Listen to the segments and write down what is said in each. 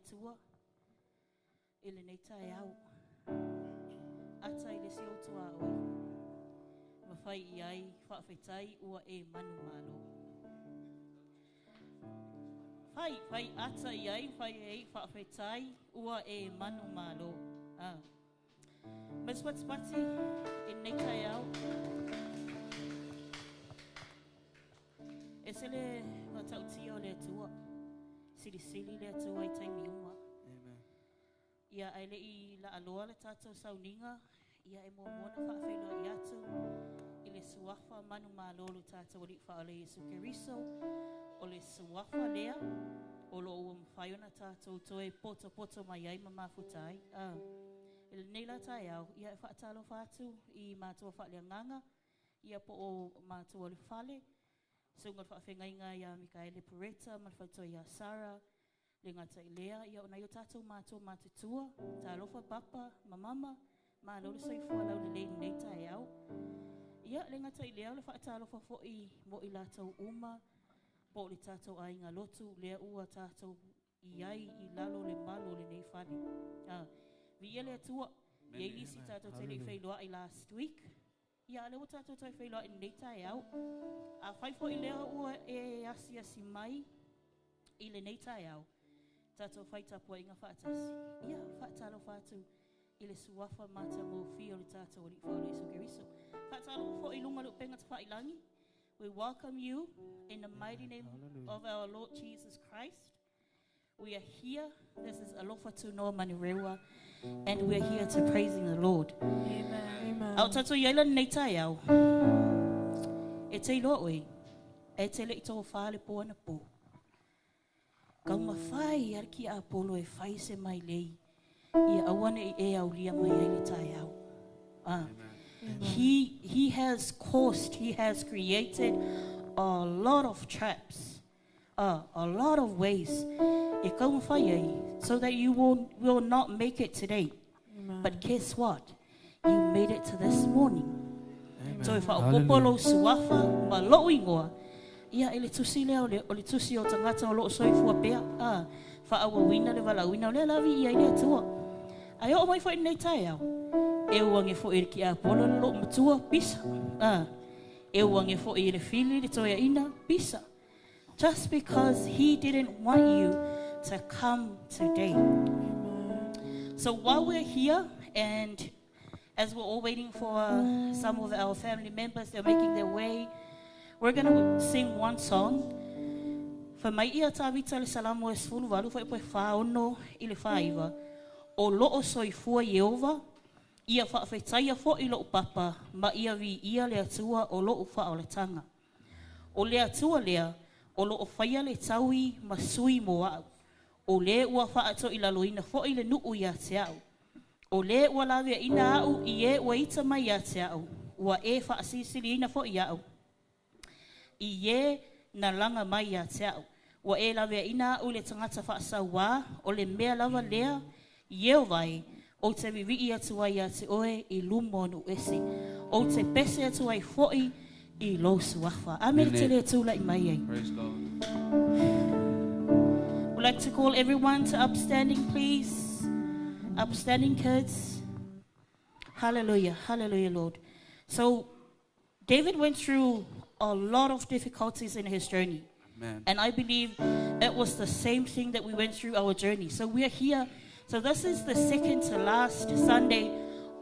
Atua i lenei taeao. Ata i le si ou tuaoi. Ma fai i ai faafetai ua e manumalo. Fai, fai ata i ai, fai ai faafetai ua e manumalo. Ah. Ma se patipati i lenei taeao. E se le matautia o le Atua. Silisili le Atua i taimi uma. Amen. Ia ae le'i laaloa le tatou sauniga, ia e muamua ona faafeiloai atu i le suafa manumalo o lo tatou Alii Faaola Iesu Keriso, o le suafa lea o loo ua mafai ona tatou toe potopoto mai ai ma mafuta ai. Ah. I lenei la taeao, ia e faatalofa atu i matua faaleagaga, ia po o matua o le fale, susuga i le faafeagaiga ia Mikaele Pereta ma le faletua ia Sara, le gata i lea, ia o nai o tatou matua matutua, talofa papa ma mama, malo le soifua laulelei i lenei taeao. Ia, le gata i lea, o le faatalofa foi mo i latou uma, po o le tatou aiga lotu, lea ua tatou i ai i lalo o le malu o lenei fale. Ah, viia le Atua, e i ai nisi tatou te le i feiloai last week, ia a lea ua tatou toe feiloai i lenei taeao. Afai foi lea ua e asiasi mai i lenei taeao, tatou fai tapuaiga faatasi. Ia, faatalofa atu i le suafa matagofie o le tatou Alii Faaola Iesu Keriso. Faatalofa foi i luga o le upega tafailagi. We welcome you in the mighty name of our Lord Jesus Christ. We are here. This is Alofa Tunoa Manurewa, and we are here to praising the Lord. Amen. Amen. A o tatou i ai la lenei taeao, e te iloa oe, e te le i tofa le po anapo. Taumafai a le tiapolo e fai se mailei, ia aua ne i e aulia mai ai le taeao. Ah. He has caused, he has created a lot of traps, a lot of ways e taumafai ai, so that you will not make it today. Amen. But guess what? You made it to this morning. Amen. Toe faaopoopo lou suafa ma lou igoa. Ia e le tusi lea o le tusi o tagata o loo soifua pea. Ah, faaauauina le valaauina o lea lavi i ai le Atua. Ae oo mai foi i lenei taeao, e ua age foi i le tiapolo le loo matua pisa. Ah, e ua age foi i le fili le toeaina pisa. Just because he didn't want you to come today. So while we're here and as we're all waiting for some of our family members, they're making their way, we're going to sing one song. Fa mai ia Tavita le Salamo e 18 fuaiupu e 46 i le 49. O loo soifua Ieova, ia faafetaia foi lou papa, ma ia viia le Atua o lou faaolataga. O le Atua lea, o loo faia le taui ma sui mo au. O le ua faatoilaloina foi le nuu ia te au. O le ua laveaina au i e ua ita mai ia te au. Ua e faasilisiliina foi au. I e na laga mai ia te au. Ua e laveaina au i le tagata faasauā, o le mea lava lea, Ieova e, ou te vivii atu ai ia te oe i luma o nuu ese. Ou te pese atu ai foi i lou suafa. Amene Amen. te le tula'i mai ai. Praise God. We'd like to call everyone to upstanding, please. Upstanding kids. Hallelujah. Hallelujah, Lord. So, David went through a lot of difficulties in his journey. Amen. And I believe it was the same thing that we went through our journey. So we are here. So this is the second to last Sunday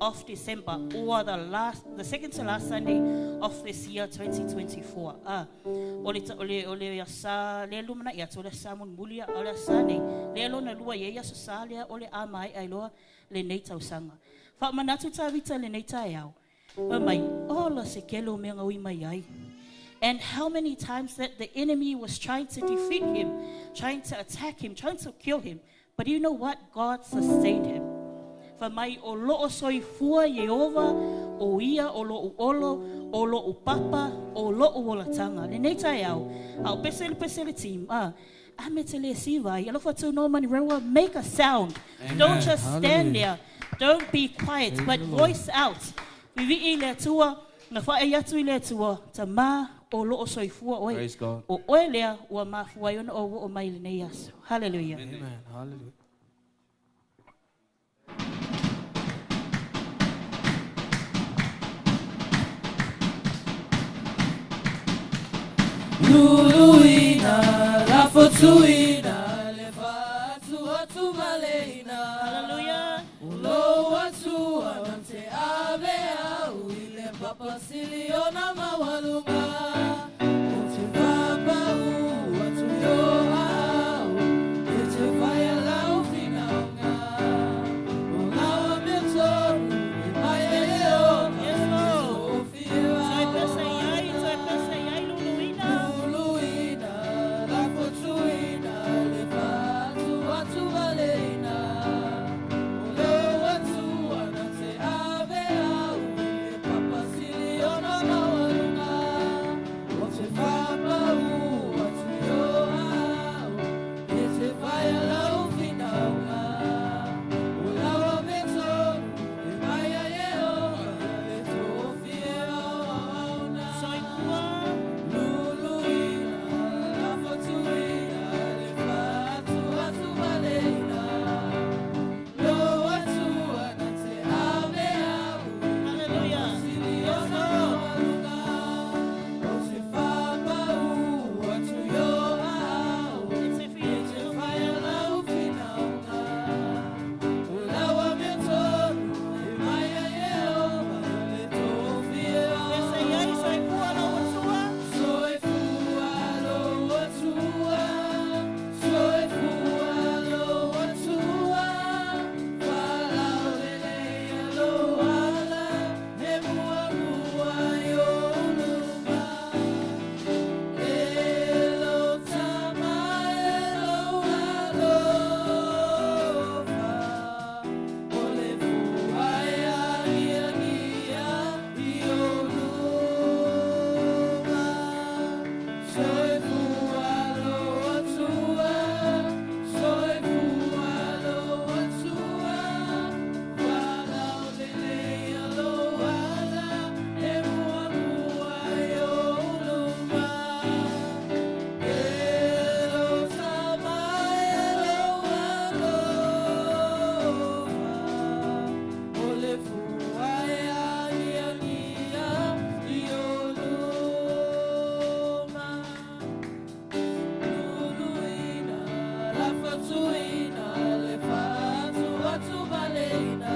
of December, or the second to last Sunday of this year, 2024. Ah, o le asa le lumana ia o le sa mulimuli ia, o le asa nei. Le lona lua ia ia so sa lea o le a mai ai loa lenei tausaga. Faamanatu Tavita lenei taeao. Fai mai, ola se kele o mea gaui mai ai. And how many times that the enemy was trying to defeat him, trying to attack him, trying to kill him. But you know what? God sustained him. Fa mai o loo soifua Ieova, o ia o lou olo, o lou papa, o lou olatanga. Lenei taeao, a o pese le pese le team, ah, ame te le siva, i alofa Tunoa Manurewa, make a sound. Amen. Don't just stand Hallelujah. there. Don't be quiet, Praise but the Lord. voice out. Vivii le Atua, na whae atu i le Atua, ta ma o loo soifua oe. Praise God. O oe lea, ua mafua ai ona o o mai lenei aso. Hallelujah. Amen. Amen. Hallelujah. Luluina, lafotuina, le faatuatumaleina. Hallelujah. Ulo atua na te ave au i le papasili o na maualuga. O te fapau atu i o au, e te faia lau finauga. O lau amiotonu, e mai e Ieova, Yes, Lord. e tofia Toe pese i ai, toe pese i ai, luluina. Luluina, lafotuina, le faatuatumaleina. O lou Atua na te ave au i le papasili o na maualuga. O te fapau atu i o au, e te faia lau finauga. O lau amiotonu, e mai a Ieova, le tofia o auauna. Soifua. Luluina, lafotuina, le faatuatumaleina. Lo Atua na te ave au i le Hallelujah. papasili o na maualuga. O te fapau atu i o au, E te e fia te faia lau finauga. O lau amiotonu, e mai a Ieova, le tofia Pese i ai, soifua lou Atua. Soifua lou Atua, soifua lou Atua, faalauleleia lou ala, e muamua i ou luma. E lou tama e lou alofa, o le fua e agiagia i ou luma. Soifua lou Atua, soifua lou Atua, faalauleleia lou ala, e muamua i ou luma. E lou tama e lou alofa, o le fua e agiagia i ou luma. Luluina, lafatuina, le faatuatumaleina.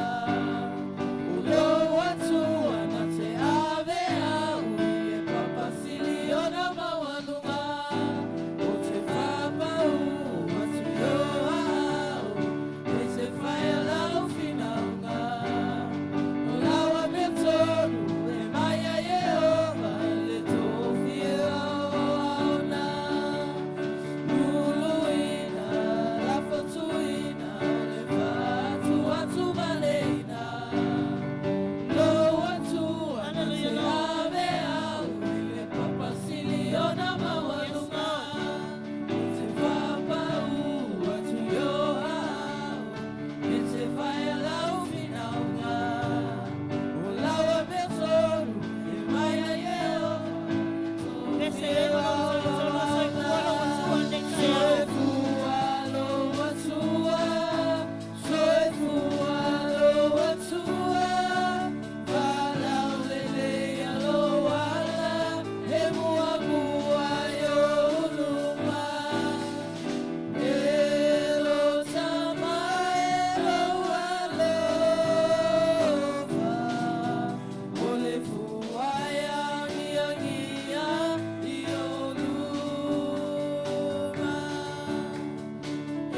O lou Atua na te ave au i le papasili o na maualuga. O te fapau atu i o au, e te faia lau finauga. O lau amiotonu, e mai a Ieova, le tofia o auauna. Luluina, lafotuina, le faatuatumaleina. Lou Atua na te Hallelujah, Lord. ave au i le papasili o na maualuga. O te fapau atu i o au, e te faia lau finauga. O lau amiotonu, e mai a Ieova, Pese i ai ma lou tolotolo, soifua lou Atua nei taeao. Soifua lou Atua, soifua lou Atua, faalauleleia lou ala, e muamua i ou luma. E lou tama e lou alofa, o le fua e agiagia i ou luma. E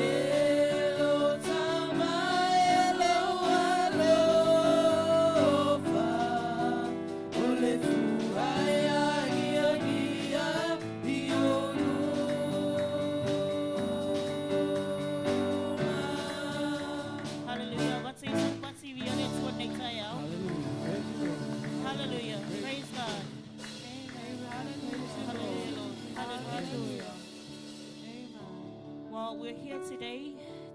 lou tama e lou alofa, o le fua e agiagia i ou luma. Hallelujah. What's what's i le Atua nei taeao. Hallelujah. Praise God. Hallelujah, Lord. Hallelujah. Well, we're here today.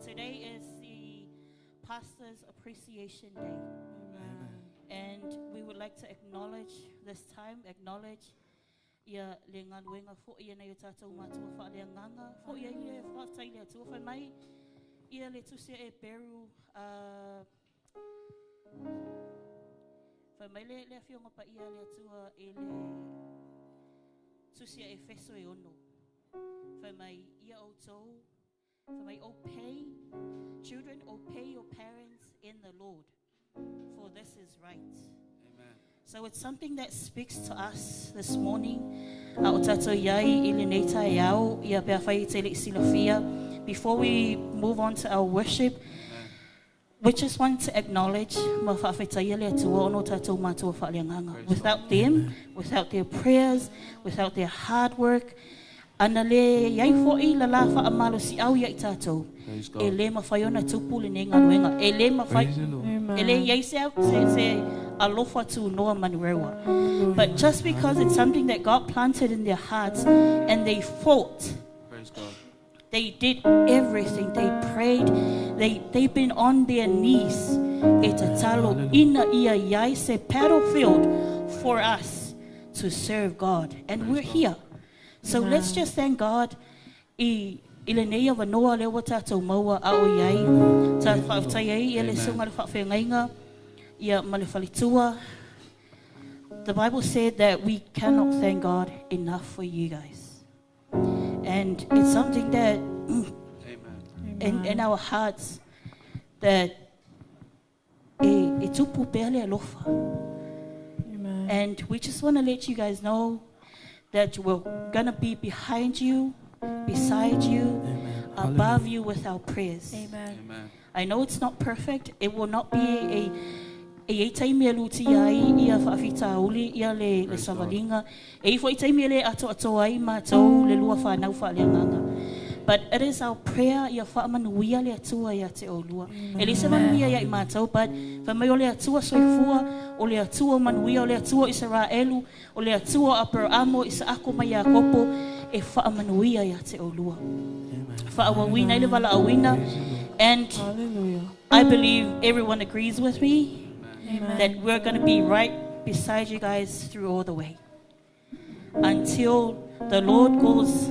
Today is the Pastor's Appreciation Day. And we would like to acknowledge this time, acknowledge ia le galuega fo'i e nai o tatou matua faaleagaga fo'i ai le faafetai le Atua fai mai ia le tusi e Heperu fai mai le afioga paia le Atua i le Tusi a Efeso e 6. Fai mai ia outou, fai mai obey, children, obey your parents in the Lord, for this is right. Amen. So it's something that speaks to us this morning. A o tātou iai i lenei taeao, ia pea whai i te le silafia. Before we move on to our worship, we just want to acknowledge ma whaafetaia le Atua ona o tātou mātua faaleagaga. Praise Without them, without their prayers, without their hard work, ana le iai fo'i la la whaamalosi'au ia i tātou. Praise E God. le mawhai ona tupu le nei ngaluenga. E le mawhai, Praise the Lord. e le iai se, se alofa tu noa manurewa. But just because it's something that God planted in their hearts and they fought, Praise God. they did everything. They prayed. They've been on their knees. E tatalo ina ia iai se battlefield for us to serve God. And we're here. So let's just thank God i lenei avanoa lea ua tātou maua a o iai. Tā whaafetai ai ia le Amen. sunga le whaafeangaiga, ia ma le faletua. The Bible said that we cannot thank God enough for you guys. And it's something that Amen. in our hearts that e tupu pea le alofa. Amen. And we just want to let you guys know that we're going to be behind you, beside you, Amen. above you with our prayers. Amen. Amen. I know it's not perfect. It will not be a e ei taimi e luti ai ia whaafitauli ia le Praise God. savalinga. E ifo i taimi e le ato ato ai mātou le lua whanau whaaleanganga. But it is our prayer ia whaamanuia le atua ia te olua. E le se manuia ia i mātou, but whamai o le atua soifua, o le atua manuia, o le atua Israelu, o le atua Aperamo, Isaako mai Iakopo, e whaamanuia ia te olua. Amen. Whaawawina i le walaawina. And Hallelujah. I believe everyone agrees with me Amen. that we're going to be right beside you guys through all the way until the Lord calls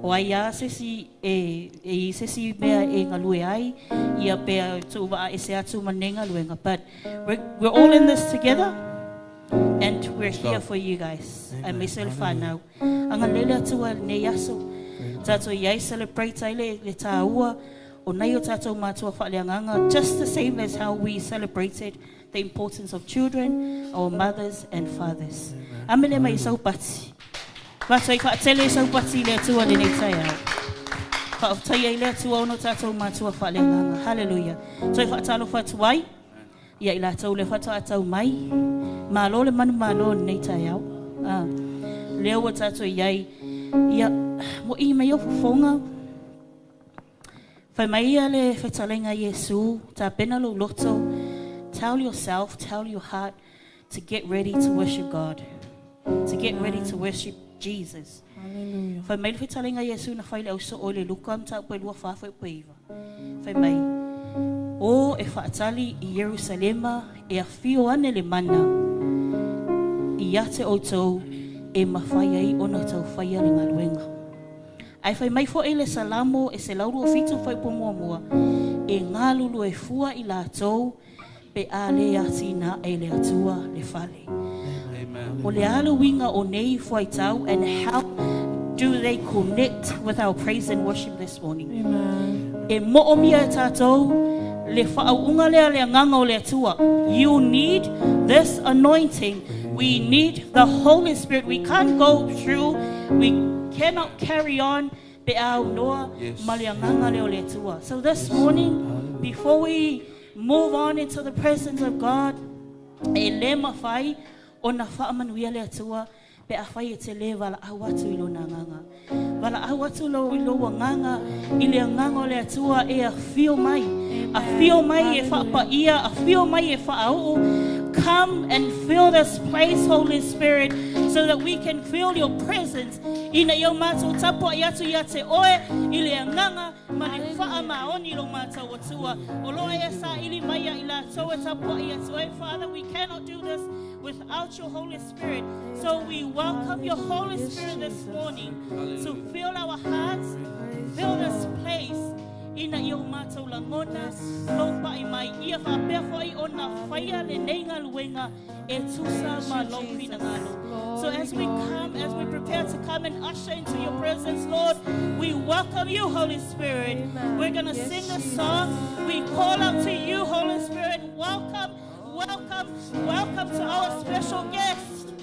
o ai a se si e se si mea e ngalue ai ia pea tuva e se atu ma ne ngaluenga. But we're all in this together and we're here for you guys. I Amen. myself whanau. Anga lele atua nei aso. Tātou iai celebrate ai le tāua o nei o tātou mātua whaaleanganga, just the same as how we celebrated the importance of children, our mothers and fathers. Amele mai saupati. Mātou i whaatele saupati le atua le nei taiao. Whaaftai ai le atua ono tātou mātua whaaleanganga. Hallelujah. Toi whaatalo whatuai, ia i lātou le whatoatau mai, malo le manu malo nei taiao. Lea ua tātou iai, ia, mo i mai o fofonga, Whai mai ia le whetalenga Yesu, tā pena lo loto, tell yourself, tell your heart to get ready to worship God, to get ready to worship Jesus. Hallelujah. Whai mai le whetalenga Yesu na whai le auso o le luka mta upe lua whawhai upe iwa. Whai mai, o e whaatali i Yerusalema e a whio ane le mana, i ate o tau e mawhai ai ona tau whaia le ngaluenga. Ai whai mai fo e le salamo e se lauru o fitu whai po mua mua, e ngā lulu e fua i lātou, pe a le ati nā e le atua le fale. Amen. O le alu winga o nei fuaitau, and how do they connect with our praise and worship this morning? Amen. E mo'omia e tātou, le whaauunga lea le anganga o le atua. You need this anointing. We need the Holy Spirit. We can't go through. We cannot carry on. Pe au noa Yes. ma le anganga lea o le atua. So this morning, before we move on into the presence of God, e le mawhai o na whaamanuia le atua, pe a whai e te le wala au atu i lo nā nganga. Wala au atu lo i lo nganga, i le nganga o le atua e a whio mai. A whio mai e whaapaia, a whio mai e whaau. Come and fill this place, Holy Spirit, so that we can feel your presence. Ina iau mātou tapu ai atu ia te oe, i le nganga, ma le whaa maoni lo mātou atua. O loa e sa ili mai ia i la tau e tapu ai atu e. Father, we cannot do this without your Holy Spirit. So we welcome your Holy Spirit this morning to fill our hearts, fill this place. Ina iau mātou langona, lou pai mai ia whaapea whai o nā whaia le nei ngā luenga e tusa ma lou whina ngalo. So as we come, as we prepare come and usher into your presence, Lord. We welcome you, Holy Spirit. Amen. We're going to Yes, sing a Jesus. song. We call out to you, Holy Spirit. Welcome, welcome, welcome to our special guest.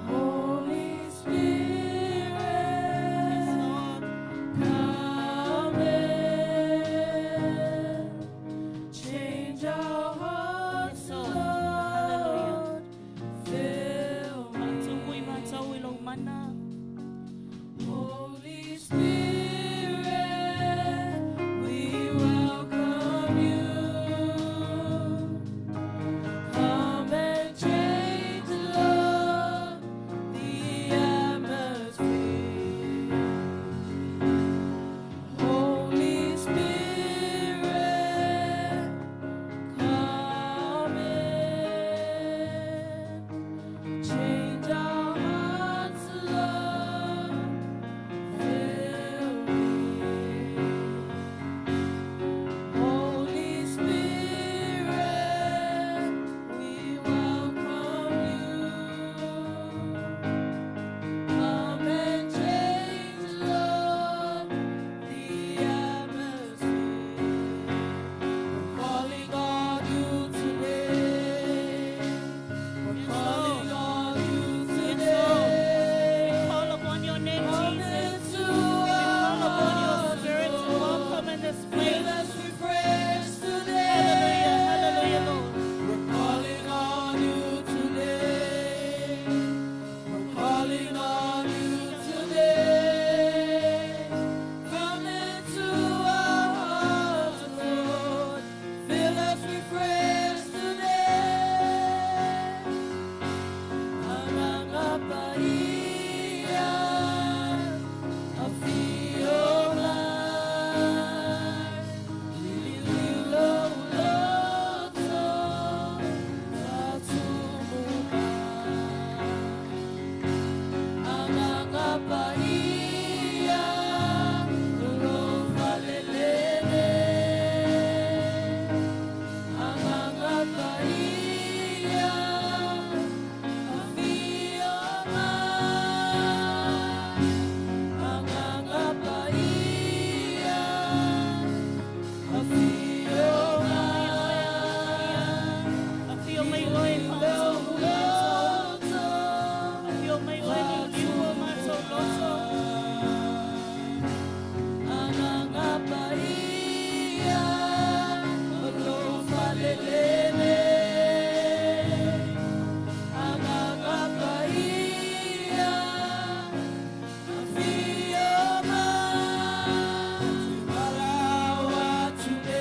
Holy Spirit, Yes, Lord. come in, change our hearts, Yes, Lord. Hallelujah. Lord. Fill me. Matungui matau ilo mana. Holy Spirit, we welcome you. Come and change, Lord, the atmosphere. Holy Spirit, come in. Change our hearts, Lord. Fill me. Holy Spirit, we welcome you. Come and change, Lord, the atmosphere. We're calling on you today. We're Yes, calling Lord. on you Yes, Lord. today. We call upon your name, Come Jesus. into We call upon your our spirit to hearts, Lord. welcome in this Fill place. us refresh today. Hallelujah, hallelujah, Lord. We're calling on you today. We're calling on you today. Come into our hearts, Lord. Fill us refresh today. Agaga Paia, afio mai, lililo loto, fatumu mai. Agaga Paia, lo falelele. Agaga Paia, afio mai. Agaga Paia, afio mai. Afio mai oe, whaatau loto. Afio mai oe, ni liu o mātou loto. Agaga Paia, lo falelele. Agaga Paia, afio mai. Te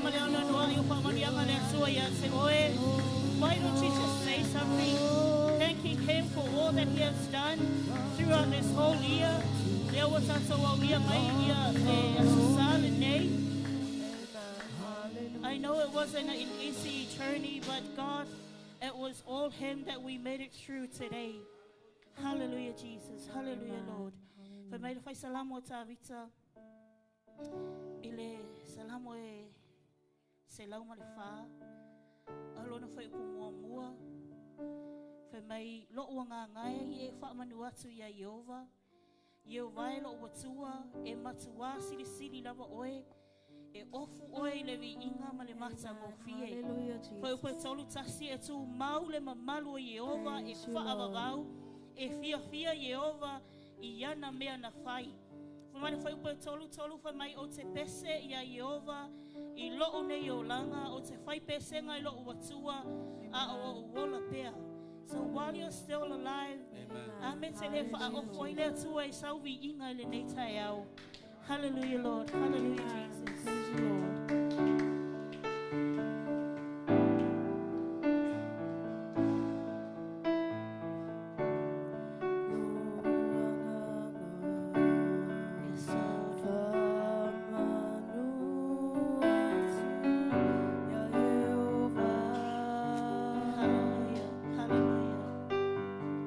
ma le anoanoa'i o fa'amanuiaga le Atua iā te oe. Why don't you just say something, thanking Him for all that He has done throughout this whole year? Lea ua tatou aulia mai ia e Aso Sa lenei. I know it wasn't an easy journey, but God, it was all Him that we made it through today. Hallelujah, Jesus. Hallelujah, Lord. Fai mai le fai salamo o Tavita i le salamo e 104 a lona fuaiupu muamua. Fai mai lo'u agaga e ia e fa'amanu atu iā Ieova. Ieova e lo'u Atua e matuā silisili lava oe. E ofu oe i le viiga ma le matagofie. Hallelujah, Fuaiupu e Jesus. 31 e tumau le mamalu o Ieova e Praise you, Lord. fa'avavau. E fiafia Ieova i ana mea na fai. Fai mai le fuaiupu e 33 fai mai ou te pese iā Ieova i lo'u nei olaga ou te fai pesega i lo'u Atua a o o'u ola pea. So while you're still alive, Amen. ame te le fa'aofo ai le Atua i sau viiga i lenei taeao. Hallelujah, Lord. Hallelujah, Jesus. Praise you, Lord. Yes, Lord. Hallelujah. Hallelujah.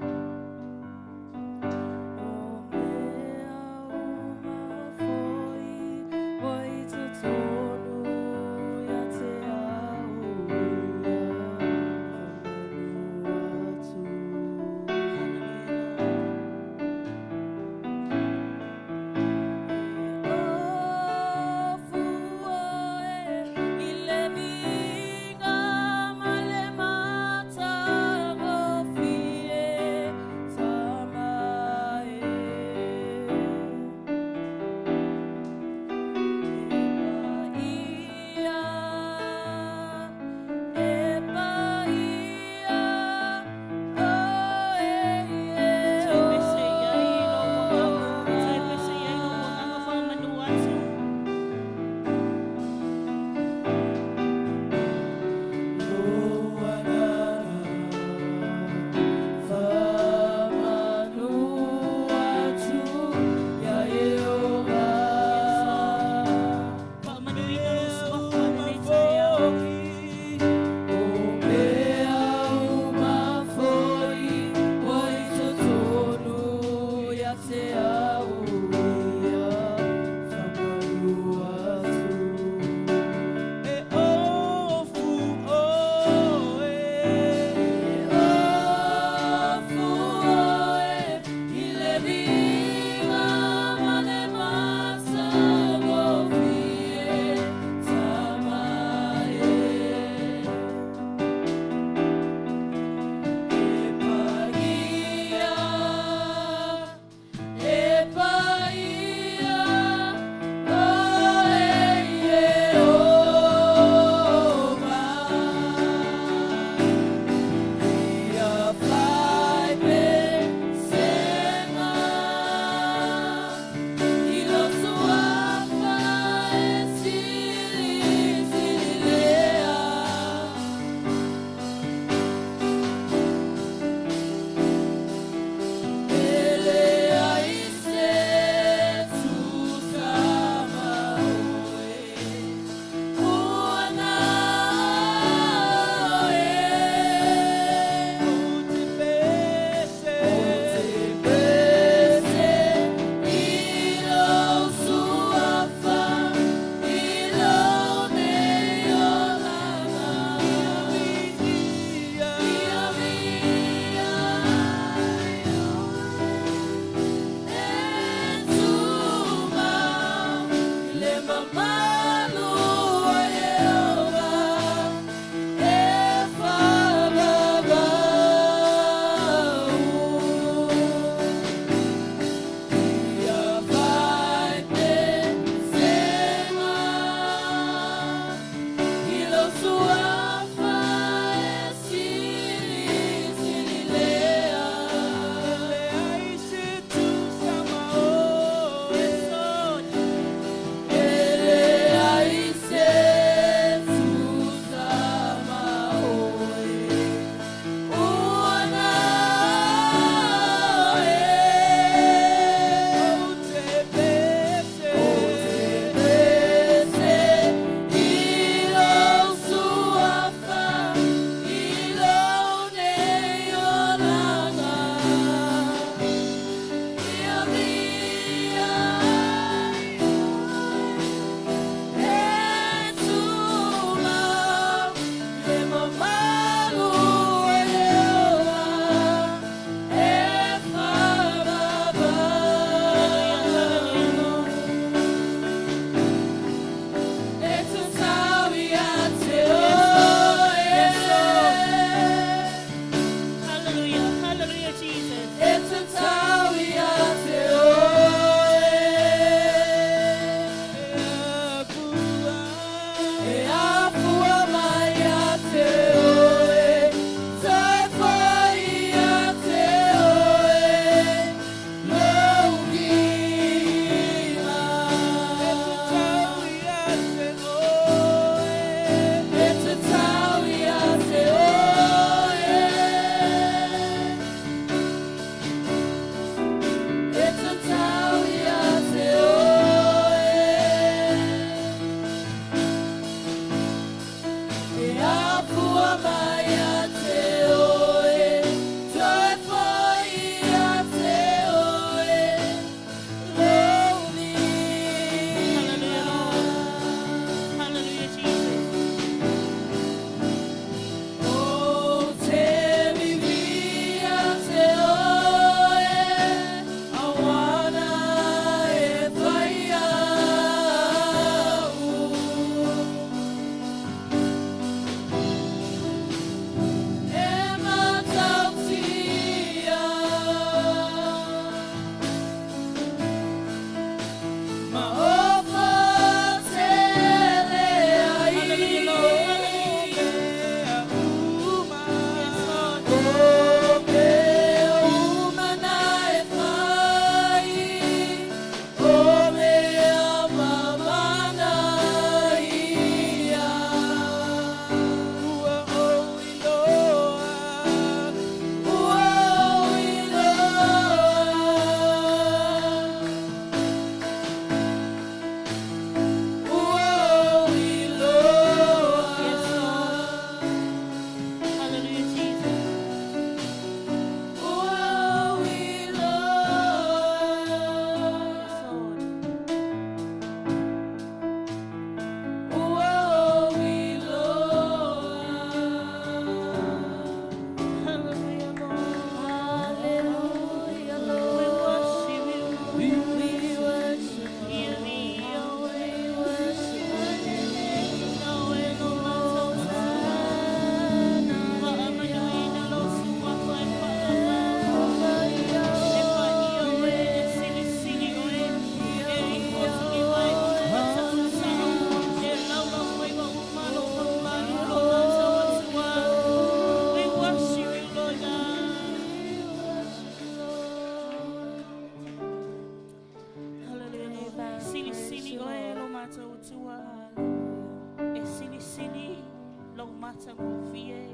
matagofie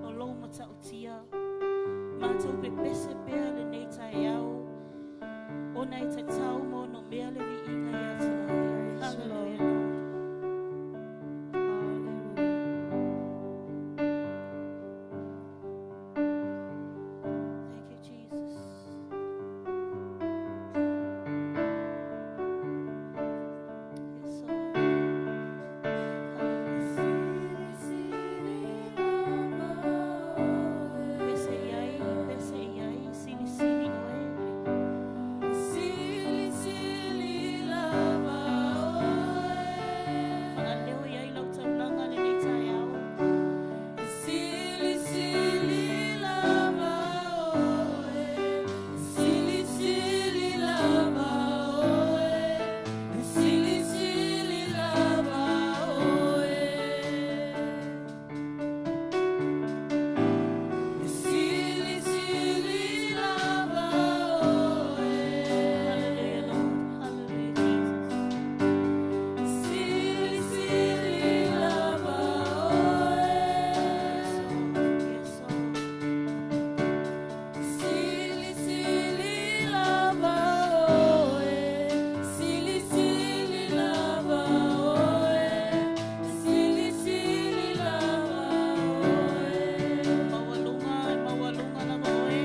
o lou matautia. Matou pepese pea lenei taeao, ona e tatau ma onomea le viiga ia te oe. Hallelujah, Lord. Thank you, Jesus. Yes, Lord. Hallelujah. Pese iai, silisili oe. Sili sili lava oe. Whaaleo iai lau taulaga lenei taeao. Sili sili lava oe. Sili sili lava oe. Sili sili lava oe. Sili sili lava oe. Hallelujah, Lord. Hallelujah, Jesus. Sili sili lava oe. Yes, Lord. Yes, Lord. Sili sili lava oe. Sili sili lava oe. Sili sili lava oe. Maualuga, maualuga lava oe.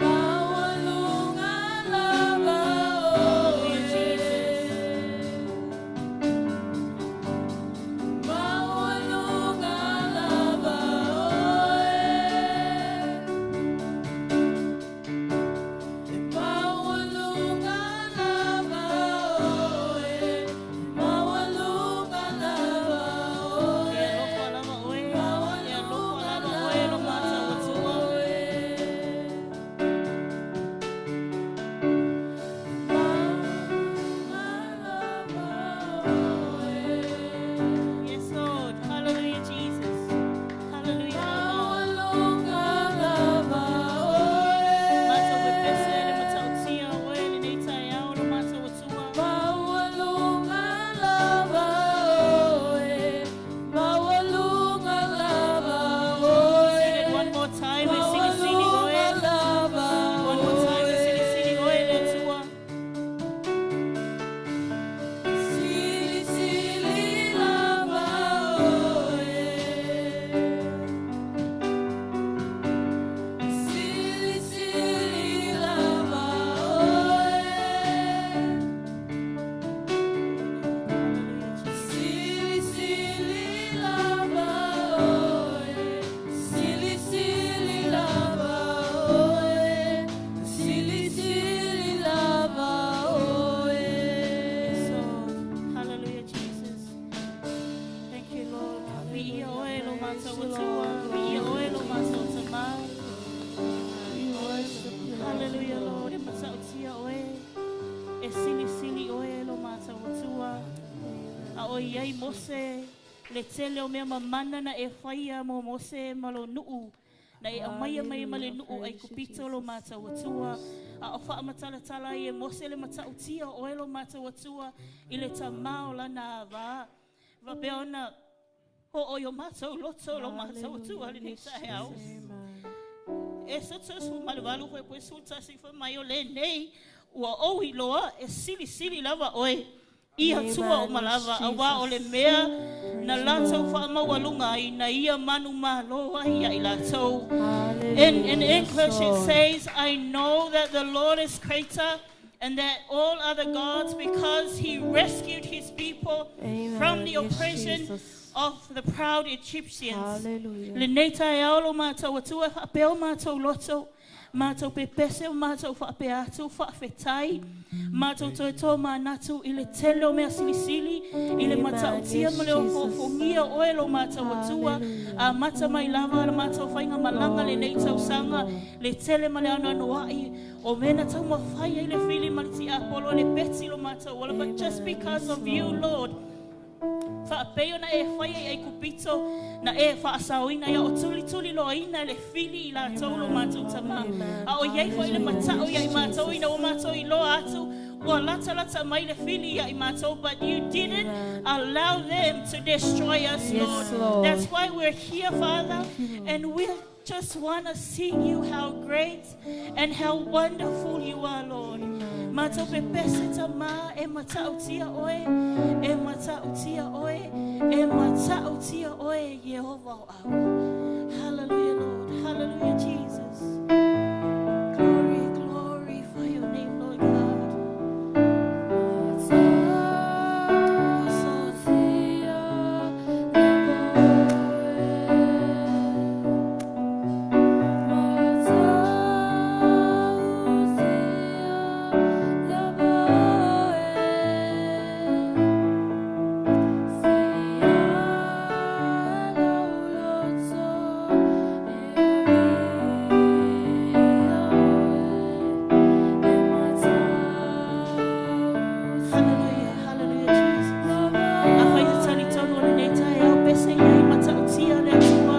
Maualuga lava oe. Maualuga lava oe. Maualuga lava oe. Maualuga lava E oe. alofa lava oe. E alofa lava oe lo mātou Atua. Yes, Lord. Hallelujah, Jesus. Hallelujah, Lord. Mātou pepese le matautia oe lenei taeao lo mātou Atua. Sing it one more time. E silisili oe. One more time. E silisili oe le Atua. Sili sili lava oe. Sili sili lava oe. Hallelujah, Jesus. Sili sili lava oe. Sili sili lava oe. Sili sili lava oe. Yes, Lord. Hallelujah, Jesus. Thank you, Lord. Viia oe lo mātou Atua. Viia oe lo mātou Tamā. Hallelujah, Lord. E matautia oe. E silisili oe lo mātou Atua. A o iai Mose, le tele o mea mamana na e whaia mo Mose ma lo nuu. Na e aumaia mai ma le nuu ai kupito lo mātou Atua. A o whaamatalatala i e Mose le matautia oe lo mātou Atua i le tamā o lana avā. Wapea ona ho o yo mātou loto lo mātou Atua le nei taeao. E soto su maluvalu foi poe su tasi foi mai o le nei ua ou iloa e silisili lava oe. I atua o malava a wā o le mea na lātou whaamaualuga ai na ia manu malo ai ia i lātou. In English it says, I know that the Lord is greater and that all other gods, because he rescued his people from the Yes, oppression Jesus. of the proud Egyptians. Hallelujah. Lenei taeao lo mātou Atua, whaapea o mātou loto, mātou pepese o mātou whaapea atu, whaafetai, mātou toe tō mānatu i le tele o mea silisili, i le Amen. matautia Yes, ma le o Jesus. foofogia oe lo mātou Atua, Hallelujah. a mata mai lava le mātou whainga malanga le nei tausaga, le tele ma le anoanoai, o mena tau mawhai ai le whili ma le tiapolo le peti lo mātou ola, but just Amen. because Yes, of you, Lord. Lord, Whaapeo na e whai ai ai kupito, na e whaasaoina ia o tuli tuli loaina le whili i la tau lo mātou tama. Amen. A o iai fo i le matao ia i mātou ina o mātou i loa atu, Ua latalata mai le fili ia i matou, but you didn't allow them to destroy us, Yes, Lord. Lord. That's why we're here, Father, and we just want to sing you how great and how wonderful you are, Lord. Matou pepese tama e matautia oe, e matautia oe, e matautia oe, Yehova o au. Hallelujah, Lord. Hallelujah, Jesus. Glory, glorify your name, Lord God. Hallelujah, hallelujah, Jesus. Afai te tali tonu o lenei tae au pese ia i matautia le Atua.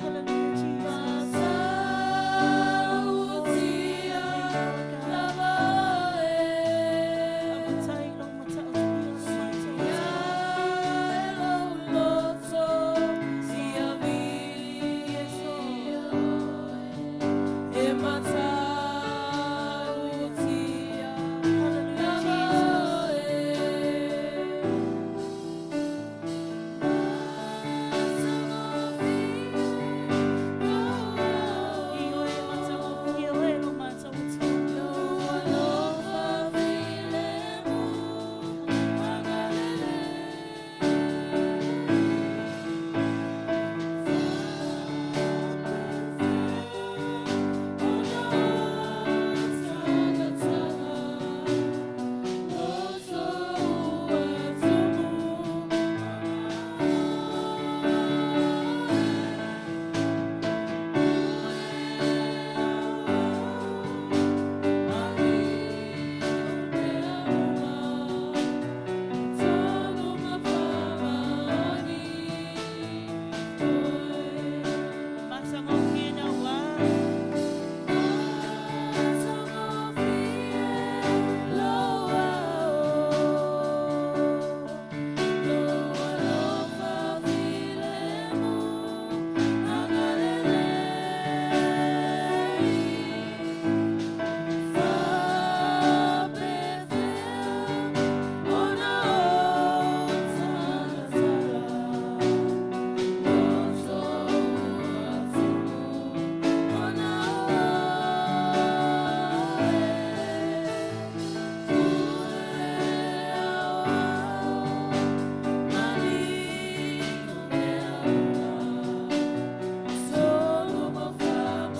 Hallelujah, Jesus. Amatai lo matautia, Hallelujah, Jesus. I oe matautia oe lo matautia. Matangofie na wa.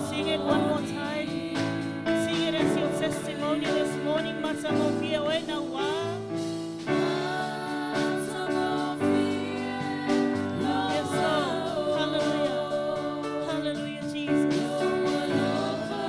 Sing it one more time. Sing it as your testimony this morning. Matangofie oe na wa. Yes, Lord. Hallelujah. Hallelujah, Jesus. Oh.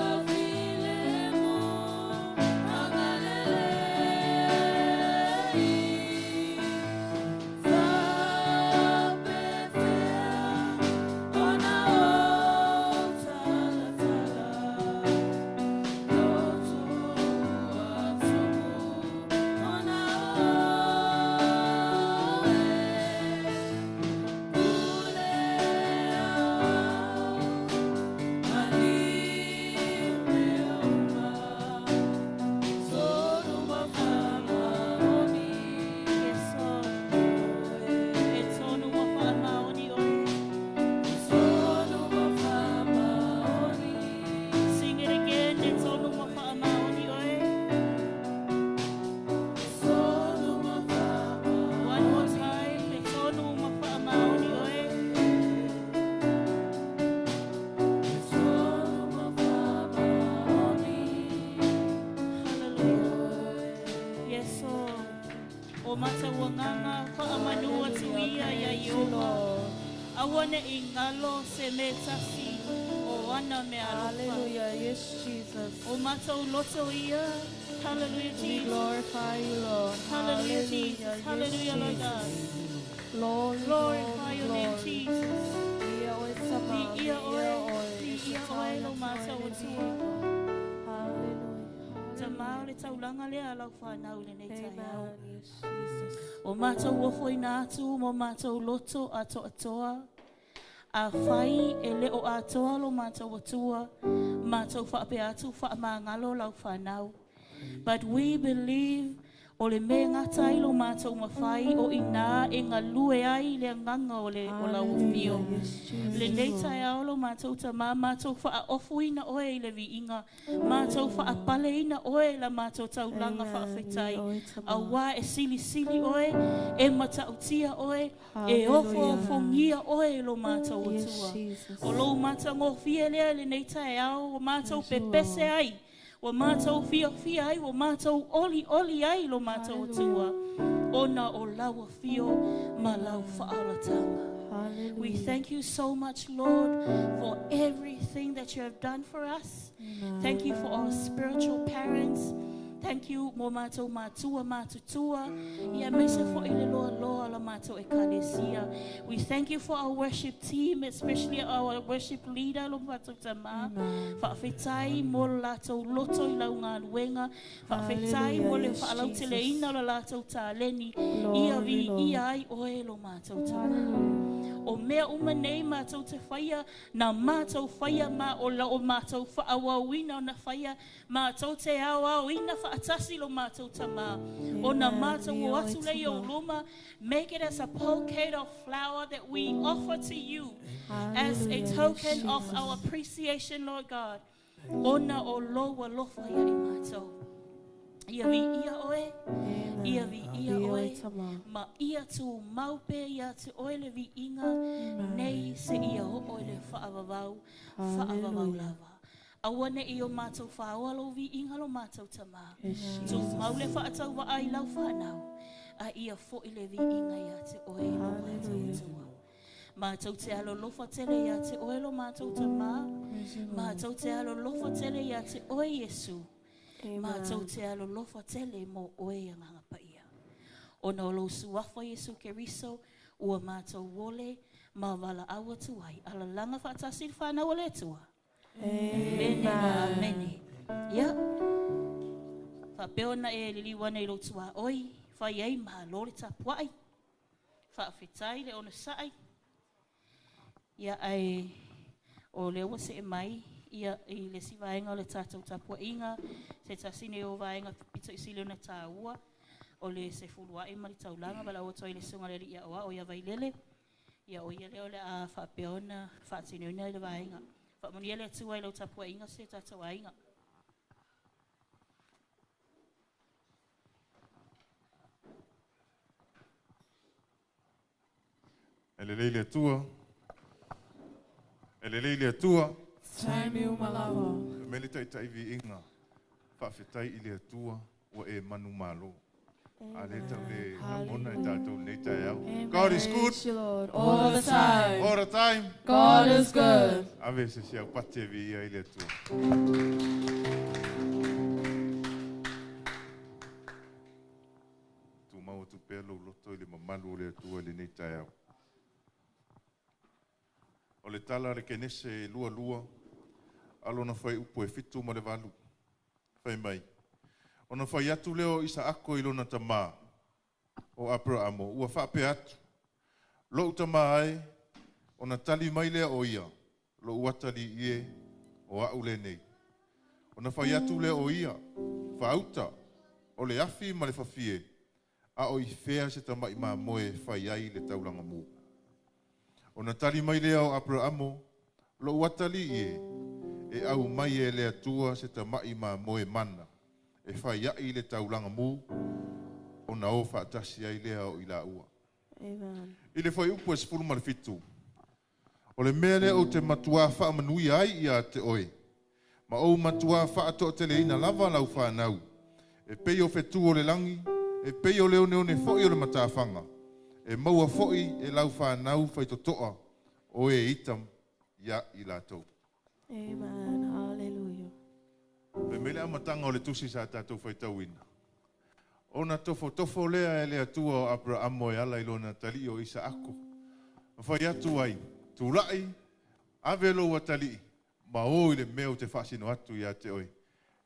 O mātou agaga faamanu atu ia ia Praise you, Ieova. Lord. Aua ne'i galo se mea tasi o ana meaalofa. Hallelujah. Yes, Jesus. O mātou loto ia. Hallelujah, We Jesus. glorify you, Lord. Hallelujah, Jesus. Yes, Hallelujah, Lord God. Jesus. Glory, Glorify glory, your name, glory. Jesus. Ia oe tama, Viia oe, e viia te oe lo taina mātou te atua. Hallelujah. Tamā o le taulaga lea a lau whanau lenei taeao. Amen. Yes, Jesus. O mātou ofoina atu mo mātou loto a toatoa. A whai e le o atoa lo mātou atua. Mātou whaapea atu whaamangalo lau whanau. But we believe o le me ngata ai lo mātou mawhai o ina e ngalue ai le nganga o le o lau whio. Hallelujah. Yes, Jesus. Le nei taeao lo mātou tamā, mātou whaofuina oe i le viiga, mātou whaapaleina oe la mātou taulaga Amen. faafetai. Ia oe tama. Auā e silisili oe, e matautia oe, e Hallelujah. ofoofogia oe lo mātou Yes, atua. Jesus. O lou matagofie lea i lenei taeao, ua mātou Yes, Lord. pepese ai, ua mātou fiafia ai, ua mātou olioli ai lo mātou atua. Ona o lau afio ma lau faaolataga. We Hallelujah. thank you so much, Lord, for everything that you have done for us. Amen. Thank you for our spiritual parents. Thank you mo mātou mātua mātutua. Ia maise fo i le loa loa la mātou ekalesia. We thank you for our worship team, especially our worship leader lo mātou tamā. Amen. Faafetai mo le latou loto i lau galuega. Faafetai mo le Hallelujah, yes, faalauteleina o le latou taleni. Ia Glory, vi Lord. ia ai oe lo mātou tamā. Hallelujah. O mea uma nei mātou te whaia, nā mātou whaia ma o la o mātou whaawauina o na whaia, mātou te ao ao ina whaatasi lo mātou tamā. O nā Amen. mātou o Ia oe atu lei o tama. luma, make it as a bouquet of flower that we offer to you as a Hallelujah. Yes, token of Jesus. our appreciation, Lord God. Ona o loa lofa ia i mātou. Ia vi ia oe, Amen. ia vi ia Ia oe oe, tama. ma ia tū maupe ia te oe le viiga nei se ia oo i le faavavau, faavavau Hallelujah. lava. Aua ne'i o mātou whaoa lo viiga lo mātou tamā. Yes, Tū Jesus. mau le whaatau waa i lau whanau, a ia fo i le viiga ia te oe lo mātou Hallelujah. atua. Mātou te alolofa tele ia te oe lo mātou tamā, Praise you, Lord. mātou te alolofa tele ia te oe Iesu. Amen. Mātou te alolofa tele mo oe anganga paia. Ona o lou suafa Iesu Keriso, ua mātou ole, ma wala aua tuai. Alalanga whaatasi le whanau o le Atua. Mene ma Amen. amene. Ia. Whapea ona e liliu ana i lou tuā oi, whai ai malo le tapuai. Whaawhetai le ona saai. Ia ai o le ua se e mai ia i le si vaenga o le tātou tapuaiga se tasi nei o vaenga pito i sili ona tāua o le se fulua'i ma le taulaga ma lau atu ai le suga le ali'i a'oa'o ia Vailele ia o ia lea o le a faapea ona faatinoina i le vaega faamanuia le Atua i lau tapuaiga se tatou aiga. E lelei le Atua. E lelei le Atua. Taimi uma lava. Me le taitai viiga. Faafetai i le Atua ua e manu malo. A le tau le lagona i tatou nei taeao. God is good Praise you, Lord. All the time. all the time. God is good. Ave se si au pate viia i le Atua. Tumau atu pea lou loto i le mamalu o le Atua i lenei taeao. O le tala a le kenese e lua lua, alona fai upu e 7 ma le 8. Fai mai. Ona fai atu leo Isaako i lona tamā o Aperahamo, ua faapea atu. Lou tamā ai, ona tali mai lea o ia, lou atali i e, o au lenei. Ona fai atu lea o ia, faauta, o le afi ma le fafie, a o i fea se tamai mamoe e fai ai le taulaga mū. Ona tali mai lea o Aperahamo, lou atali i e, e au mai e le Atua se tamai mamoe mana, e fai ai le taulaga mū, ona o faatasi ai lea o i laua. Amen. I le fai upu e 17. O le mea lea o te matuā faamanuia ai ia te oe. Ma ou matuā faatoateleina lava lau whanau. E pei o whetū o le langi, E pei o le oneone fo'i o le matafaga. E maua fo'i e lau fanau faitotoa o e ita ia i latou. Amen. Hallelujah. Pe mele amataga o le tusi sa tatou faitauina. Ona tofotofo lea e le Atua o Aperamo e ala i lona atalii o Isaako. Ma fai atu ai, tula'i, ave lou atalii, ma o i le mea ou te faasino atu ia te oe,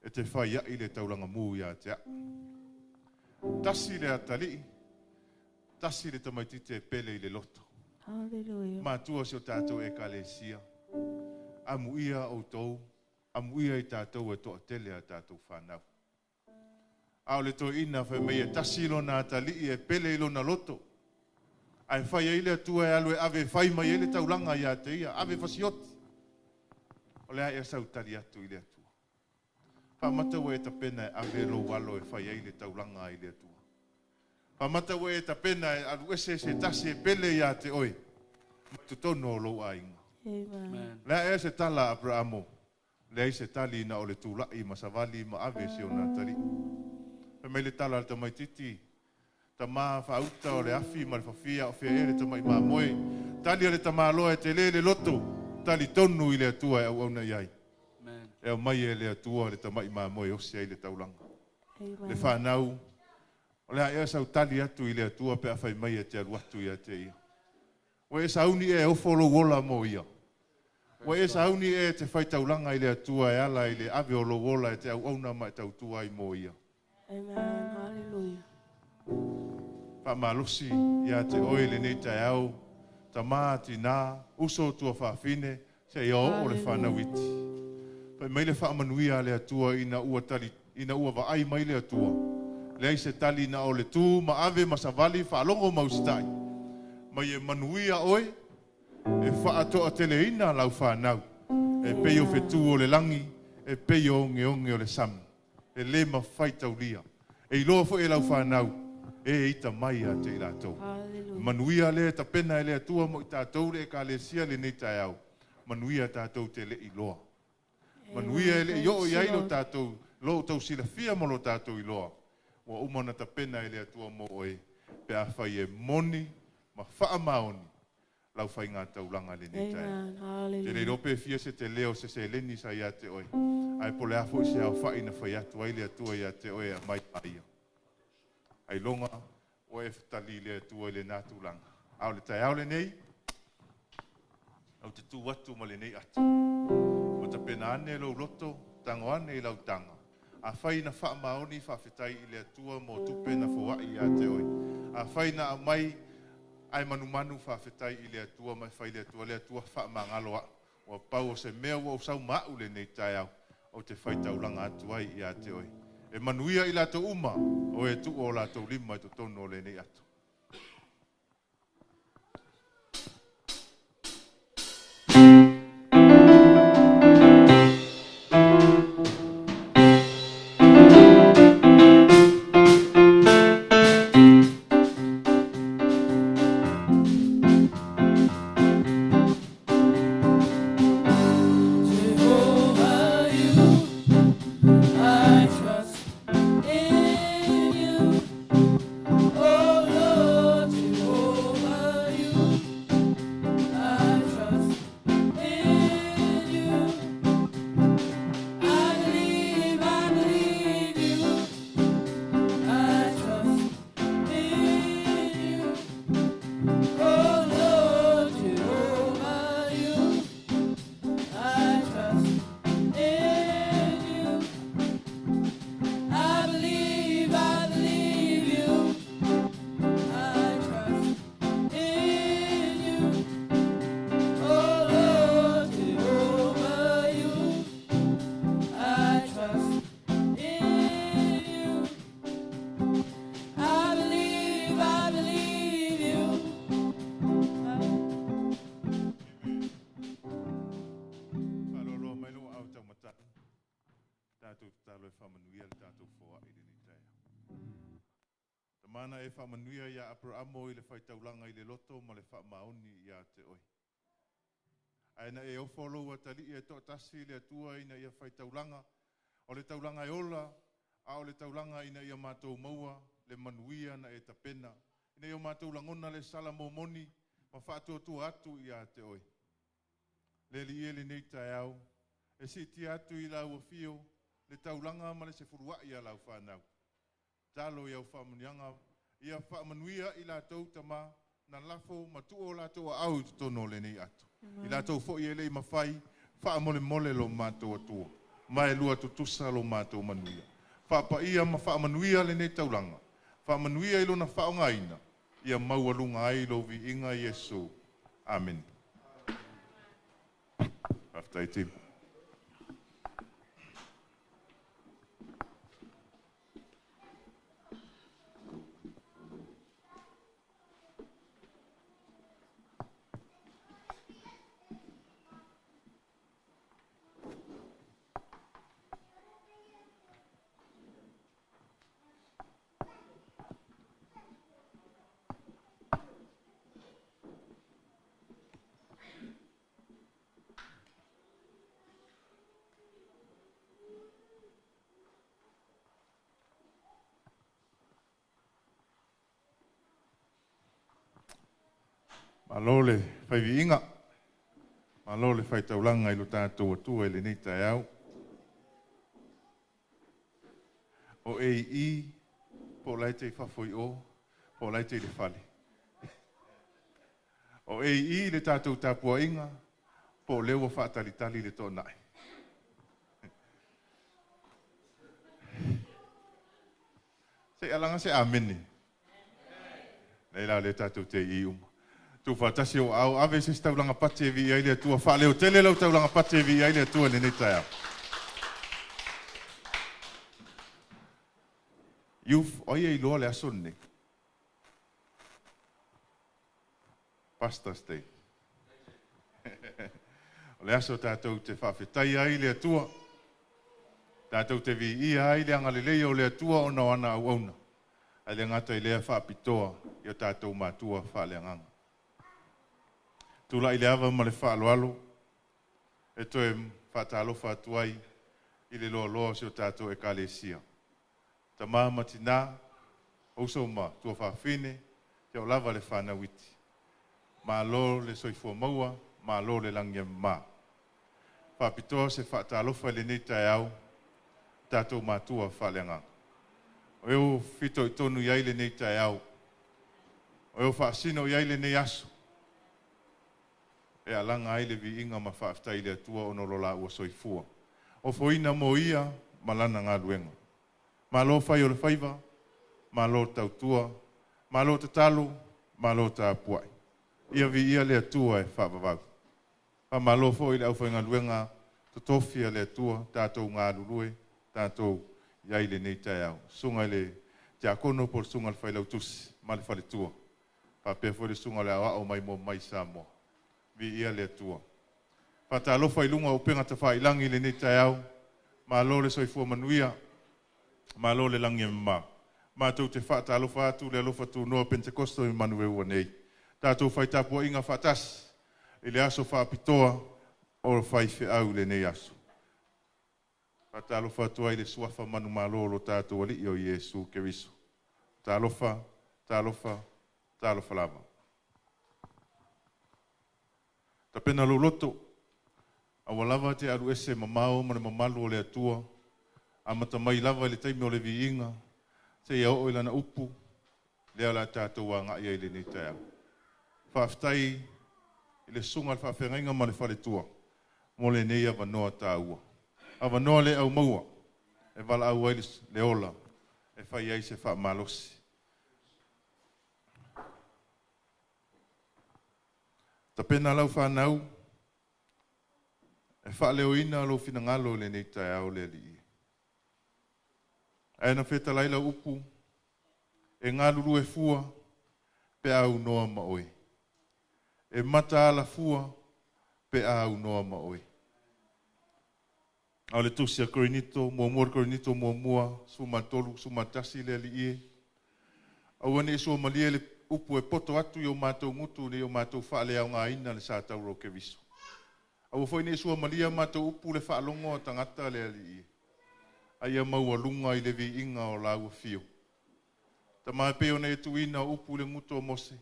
e te fai ai le taulaga mu ia te au. Tasi le atalii, tasi le tamaitiiti e pele i le loto. Hallelujah. Matua si o tatou ekalesia. Amuia outou, amuia i tatou e toatele a tatou whanau. A o le toeaina fai mai e tasi lona atalii e pele i lona loto. Ae fai ai le Atua e alu e ave e fai mai ai le taulaga ia te ia, ave fasioti. O le a ea sau tali atu i le Atua. Faamata ua e tapena e ave lou alo e fai ai le taulaga i le Atua. Faamata ua e tapena e alu ese se tasi e pele ia te oe. Ma totonu o lou aiga. Amen. Le a ea se tala Aperamo. Leai se tali na o le tula'i ma savali ma ave si ona atalii. Fai mai le tala a le tamaitiiti, tamā faauta o le afi ma le fafia o fea ea le tama'i mamoe. Tali a le tamāloa e telē le loto, talitonu i le Atua e auauna i ai. Amen. E aumai e le Atua le tama'i mamoe e osi ai le taulaga. Le Amen. whanau, o le a ea sau tali atu i le Atua pe a fai mai e te alu atu ia te ia. Ua e sauni e ofo lou ola mo ia. Ua e sauni e te fai taulaga i le Atua e ala i le ave o lou ola e te auauna ma e tautua ai mo ia. Amen. Hallelujah. Faamalosi ia te oe lenei taeao, tamā tinā, uso tua faafine, seia oo le whanau iti. Fai mai le faamanuia a le Atua ina ua tali, ina ua vaai mai le Atua. Leai se tali na o le tū ma ave ma savali faalogo ma usitai. Mai e manuia oe, e faatoateleina lau whanau. E pei o fetu o le langi, e pei o ongeonge o le sami. E le mafai taulia. E iloa foi e lau whanau, e ita mai a te i latou. Hallelujah. Manuia le tapena e le Atua mo i tatou le ekalesia lenei taeao. Manuia tatou te le iloa. Manuia e le i oo i ai lo tatou, lo tau silafia mo lo tatou iloa. Ua uma na tapena e le Atua mo oe, pe a fai e moni ma faamaoni lau faiga taulaga lenei taeao. Amen. Te le Hallelujah. iloa pe fia se te leo se seleni sa ia te oe. Ai po le a foi se aofa'i na fai atu ai le Atua ia te oe a mai a ia. Ai longa o e tali le Atua i le nā tulaga. A o le taeao lenei, au te tū atu ma lenei atu. Ma tapena ane lou loto, tango ane i lau taga. A fai na faamaoni faafetai i le Atua mo tupe na foa'i ia te oe. A fai na aumai ai manumanu faafetai i le Atua ma e fai le Atua, le Atua faamagalo a'u. Ua pau o se mea ua ou sau ma a'u lenei taeao, ou te fai taulaga atu ai ia te oe. E manuia i latou uma, o e tuu o latou lima i totonu o lenei ato. Jehovah, you, I trust in you. Oh Lord, Jehovah, you, I trust in you. I believe you. I trust in you. Oh Lord, Jehovah, you, I trust in you. I believe you. I trust in you. Oh Lord, Jehovah, you. I trust in you. I believe you. Faaloaloa mai lou aao taumatau. Tatou tatalo e faamanuia le tatou foa'i lenei taeao. Tamana e faamanuia ia Aperamo i le faitaulaga i le loto ma le faamaoni ia te oe. Ae na e ofo lou atalii e toatasi i le Atua ina ia faitaulaga, o le taulaga e ola, a o le taulaga ina ia matou maua, le manuia na e tapena. Ina ia o matou lagona le sala momoni ma faatuatua atu ia te oe. Le Alii e lenei taeao, e siitia atu i lau afio le taulaga ma le sefuluai a lau fanau. Talo i au faamanuiaga, ia faamanuia i latou tama na lafo ma tuu o latou aau i totonu o lenei ato. I latou foi e le i mafai, faamolemole lo matou Atua, ma e lua tutusa lo matou manuia. Faapaia ma faamanuia lenei taulaga, faamanuia i lona faaaogaina, ia maualuga ai lou viiga Iesu. Amene. Faafetai Tim. Malo le faiviiga, malo le faitaulaga i lo tatou Atua i lenei taeao. O AE, po o la e te i fafo i o, po o la e te i le fale. O AE le tatou tapuaiga, po o lea ua faatalitali le toanai. Se i alaga se amene. Nei la o lea tatou te i uma. Tuufaatasi o aao, ave se isi taulaga pati e viia ai le Atua. Faaleotele lau taulaga pati e viia ai le Atua i lenei taeao. Youth, o ai e iloa le aso lenei? Pastor's Day. O le aso tatou te faafetaia ai le Atua, tatou te viia ai le agalelei o le Atua ona o ana auauna, ae le gata i lea faapitoa i o tatou matua faaleagaga. Tulai le ava ma le faaaloalo e toe faatalofa atu ai i le loaloa o si o tatou Ekalesia. Tama ma tina, uso ma tuafafine, ia o lava le fanau iti. Malo le soifua maua, malo le lagi e mama. Faapitoa se faatalofa i lenei taeao, tatou matua faaleagaga. O e ua fitoitonu i ai lenei taeao, o e ua faasino i ai lenei aso, e alaga ai le viiga ma faafetai i le Atua ona o lo la ua soifua. Ofoina mo ia ma lana galuega. Malo fai o le faiva, malo tautua, malo tatalo, malo tapuai. Ia viia le Atua e faavavau. Faamalo foi i le aufaigaluega totofi a le Atua, tatou galulue, tatou i ai i lenei taeao. Susuga i le Tiakono po o le Susuga i le Failautusi ma le Faletua. Faapea foi le Susuga i le Aoao Maimoa mai Samoa. Viia le Atua. Faatalofa i luga o upega tafailagi i lenei taeao. Malo le soifua manuia, malo le lagi e mama. Matou te faatalofa atu le alofa tunoa Pentekosto i manueua nei. Tatou fai tapuaiga faatasi i le aso faapitoa o faifeau i lenei aso. Faatalofa atu ai le suafa manumalo o lo tatou Alii o Iesu Keriso. Talofa, talofa, talofa lava. Tapena lou loto, aua lava te alu ese mamao ma le mamalu o le Atua, amata mai lava i le taimi o le viiga, seia oo i lana upu, lea o le a tatou agai ai i lenei taeao. Faafetai i le susuga i le faafeagaiga ma le faletua mo lenei avanoa taua. Avanoa le au maua e valaau ai le ola e fai ai se faamalosi. Tapena lau fanau e faaleoina lou finagalo i lenei taeao le Alii. Ae na fetalai lau upu e galulue fua pe a aunoa ma oe. E mataala fua pe a aunoa ma oe. A o le tusi a Korinito, muamua le Korinito muamua, 13, 11 le Alii e. Aua ne i suamalie le upu e poto atu i o matou gutu nei o matou faaleaogaina le sa taura o Keriso. Aua foi ne i suamalia matou upu le faalogo a tagata le Alii e. A ia maualuga i le viiga o lau afio. Tama e pei ona e tuuina o upu i le gutu o Mose,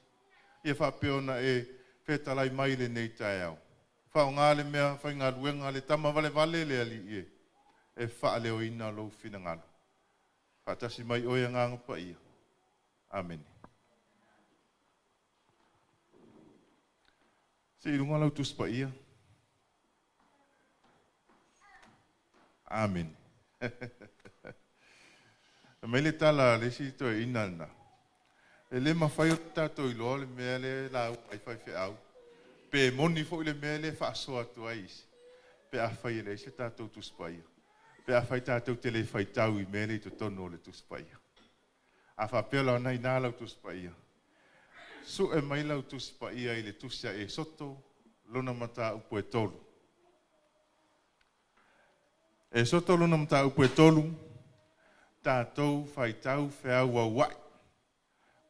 ia faapea ona e fetalai mai lenei taeao. Faaaoga le mea faigaluega le tama valevale le Alii e, e faaleoina lou finagalo. Faatasi mai oe Agaga Paia. Amene. Se i luga lau Tusi Paia. Amene. Fai mai le tala a le isi toeaina lena, e le mafai ona tatou iloa le mea lea e lauga ai faifeau, pe moni foi le mea lea e faasoa atu ai isi, pe afai e leai se tatou Tusi Paia, pe afai tatou te le faitau i mea lea i totonu o le Tusi Paia. A faapea la o lena e i ina lau Tusi Paia, sue mai lau Tusi Paia i le Tusi a Esoto, lona mataupu e 3. Esoto lona mataupu e 3, tatou faitau feauauai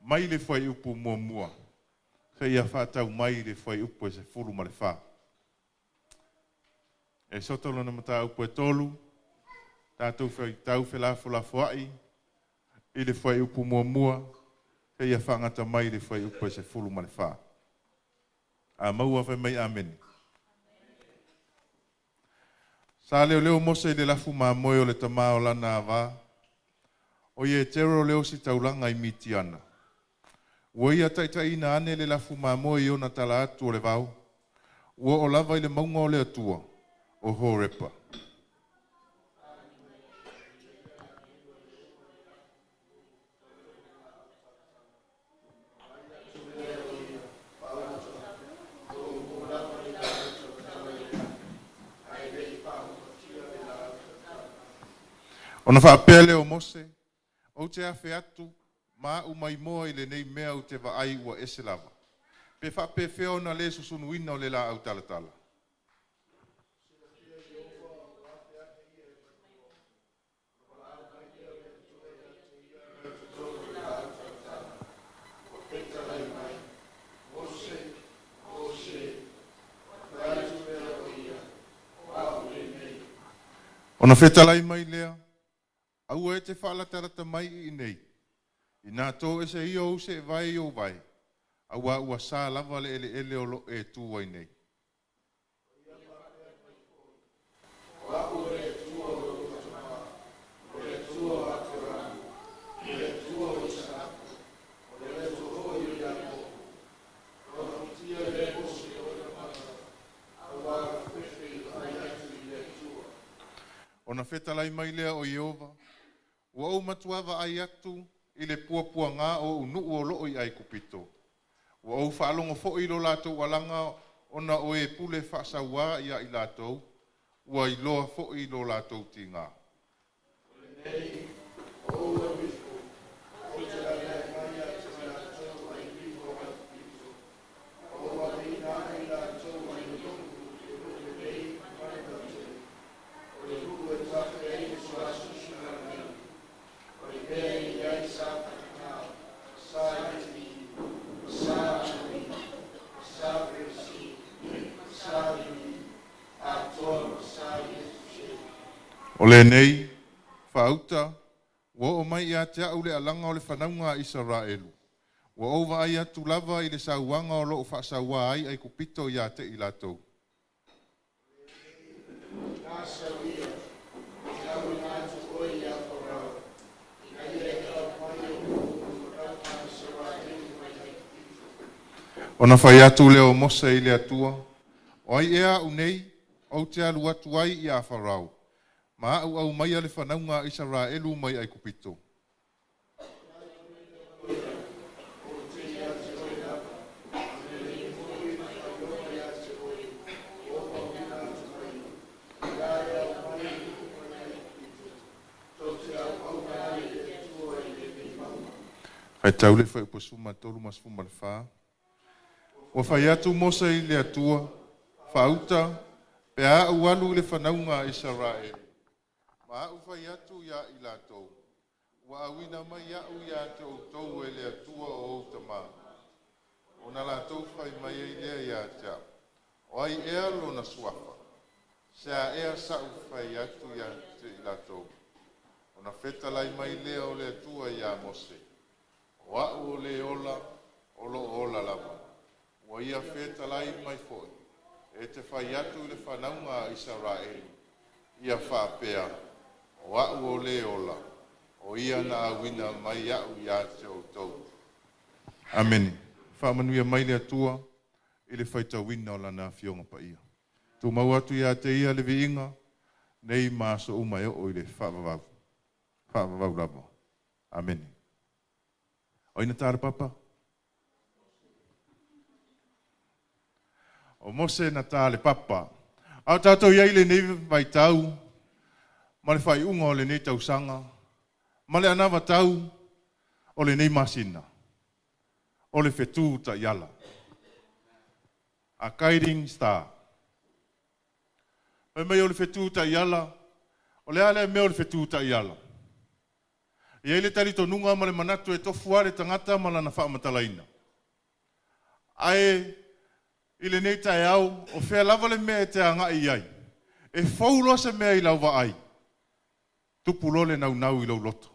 mai le fuaiupu muamua seia faatau mai le fuaiupu e 14. Esoto lona mataupu e 3, tatou faitau felafolafoai i le fuaiupu muamua seia faagata mai le fuaiupu e 14. A maua fai mai amene. Sa leoleo Mose i le lafu mamoe o le tamā o lana ava, o Ietero le ositaulaga i Mitiana. Ua ia taitaiina ane le lafu mamoe i ona tala atu o le vao, ua oo lava i le mauga o le Atua, o Horepa. Ona faapea lea o Mose, Ou te afe atu ma a'u maimoa i lenei mea ou te vaai ua ese lava. Pe faapefea ona le susunuina o le laau talatala? Ona fetalai mai lea, Aua e te faalatalata mai i inei, inā tō ese ia ou seevae i ou vae, auā ua sa lava le eleele o lo o e tu ai nei. Ona fetalai mai lea o Ieova, Ua ou matuā vaai atu i le puapuagā o ou nuu o loo i Aikupito. Ua ou faalogo foi i lo latou alaga ona o e pule faasauā iā i latou, ua iloa foi lo latou tigā. O lenei, faauta, ua oo mai ia te a'u le alaga o le fanauga a Isaraelu. Ua ou vaai atu lava i le sauaga o lo o faasauā ai Aikupito iā te i latou. Ona fai atu lea o Mose i le Atua, O ai ea a'u nei, ou te alu atu ai iā Farao, ma a'u aumaia le fanauga a Isaraelu mai Aikupito? Faitau le Fuaiupu 13 ma 14. Ua fai atu Mose i le Atua, Faauta, pe a a'u alu i le fanauga a Isaraelu, ma a'u fai atu iā i latou, ua auina mai a'u iā te outou e le Atua o ou tamā. Ona latou fai mai ai lea iā te a'u, O ai ea lona suafa? Se a ea sa'u fai atu iā te i latou? Ona fetalai mai lea o le Atua iā Mose. O a'u o le ola, o loo ola lava. Ua ia fetalai mai foi, e te fai atu i le fanauga a Isaraelu, ia faapea, o a'u o le ola, o ia na auina mai a'u ia te outou. Amene. Faamanuia mai le Atua i le faitauina o lana afioga paia. Tumau atu ia te ia le viiga, nei ma aso uma e oo i le faavavau. Faavavau lava. Amene. O ai na tā le papa? O Mose na tā le papa. A o tātou i ai lenei vaitau, ma le faaiuga o lenei tausaga, ma le anavatau o lenei masina, o le fetū taiala. A guiding star. Fai mai o le fetū taiala, o le a lea mea o le fetū taiala? E i ai le talitonuga ma le manatu e tofu lava le tagata ma lana faamatalaina. Ae i lenei taeao, o fea lava le mea e te agai i ai, e fou loa se mea i lau vaai, tupu loa le naunau i lou loto.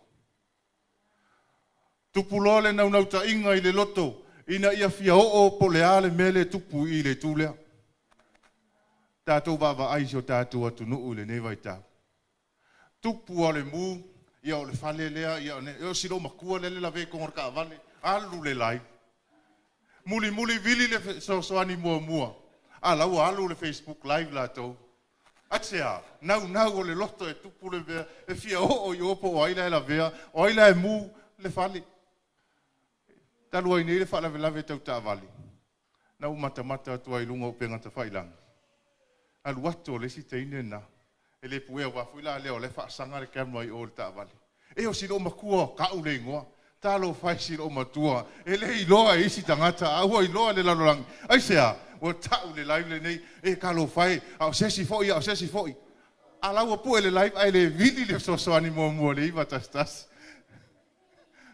Tupu loa le naunautaiga i le loto ina ia fia oo po o le a le mea lea e tupu i le itu lea. Tatou vaavaai i si o tatou atunuu i lenei vaitau. Tupu lava le mu, ia o le fale lea, ia o si loomatua lea le lavea i totonu o le taavale, alu le live. Mulimuli vili le fesoasoani muamua, a la ua alu le Facebook live latou. Aisea? Naunau o le loto e tupu le mea e fia oo i o po o ai la e lavea, o ai la e mu le fale. Talu ai nei le faalavelave tau taavale, na ou matamata atu ai i luga o upega tafailagi, alu atu o le isi teine lena, e le puea aua foi la lea o la e faasaga le camera i o i le taavale. E o si loomatua tau le igoa. Talofa e si loomatua, e le iloa e isi tagata, a ua iloa e le lalolagi. Aisea? Ua tau le live lenei, e talofa e, a o se isi foi, a o se isi foi. A la ua pue le live ae le vili le fesoasoani muamua i le 911.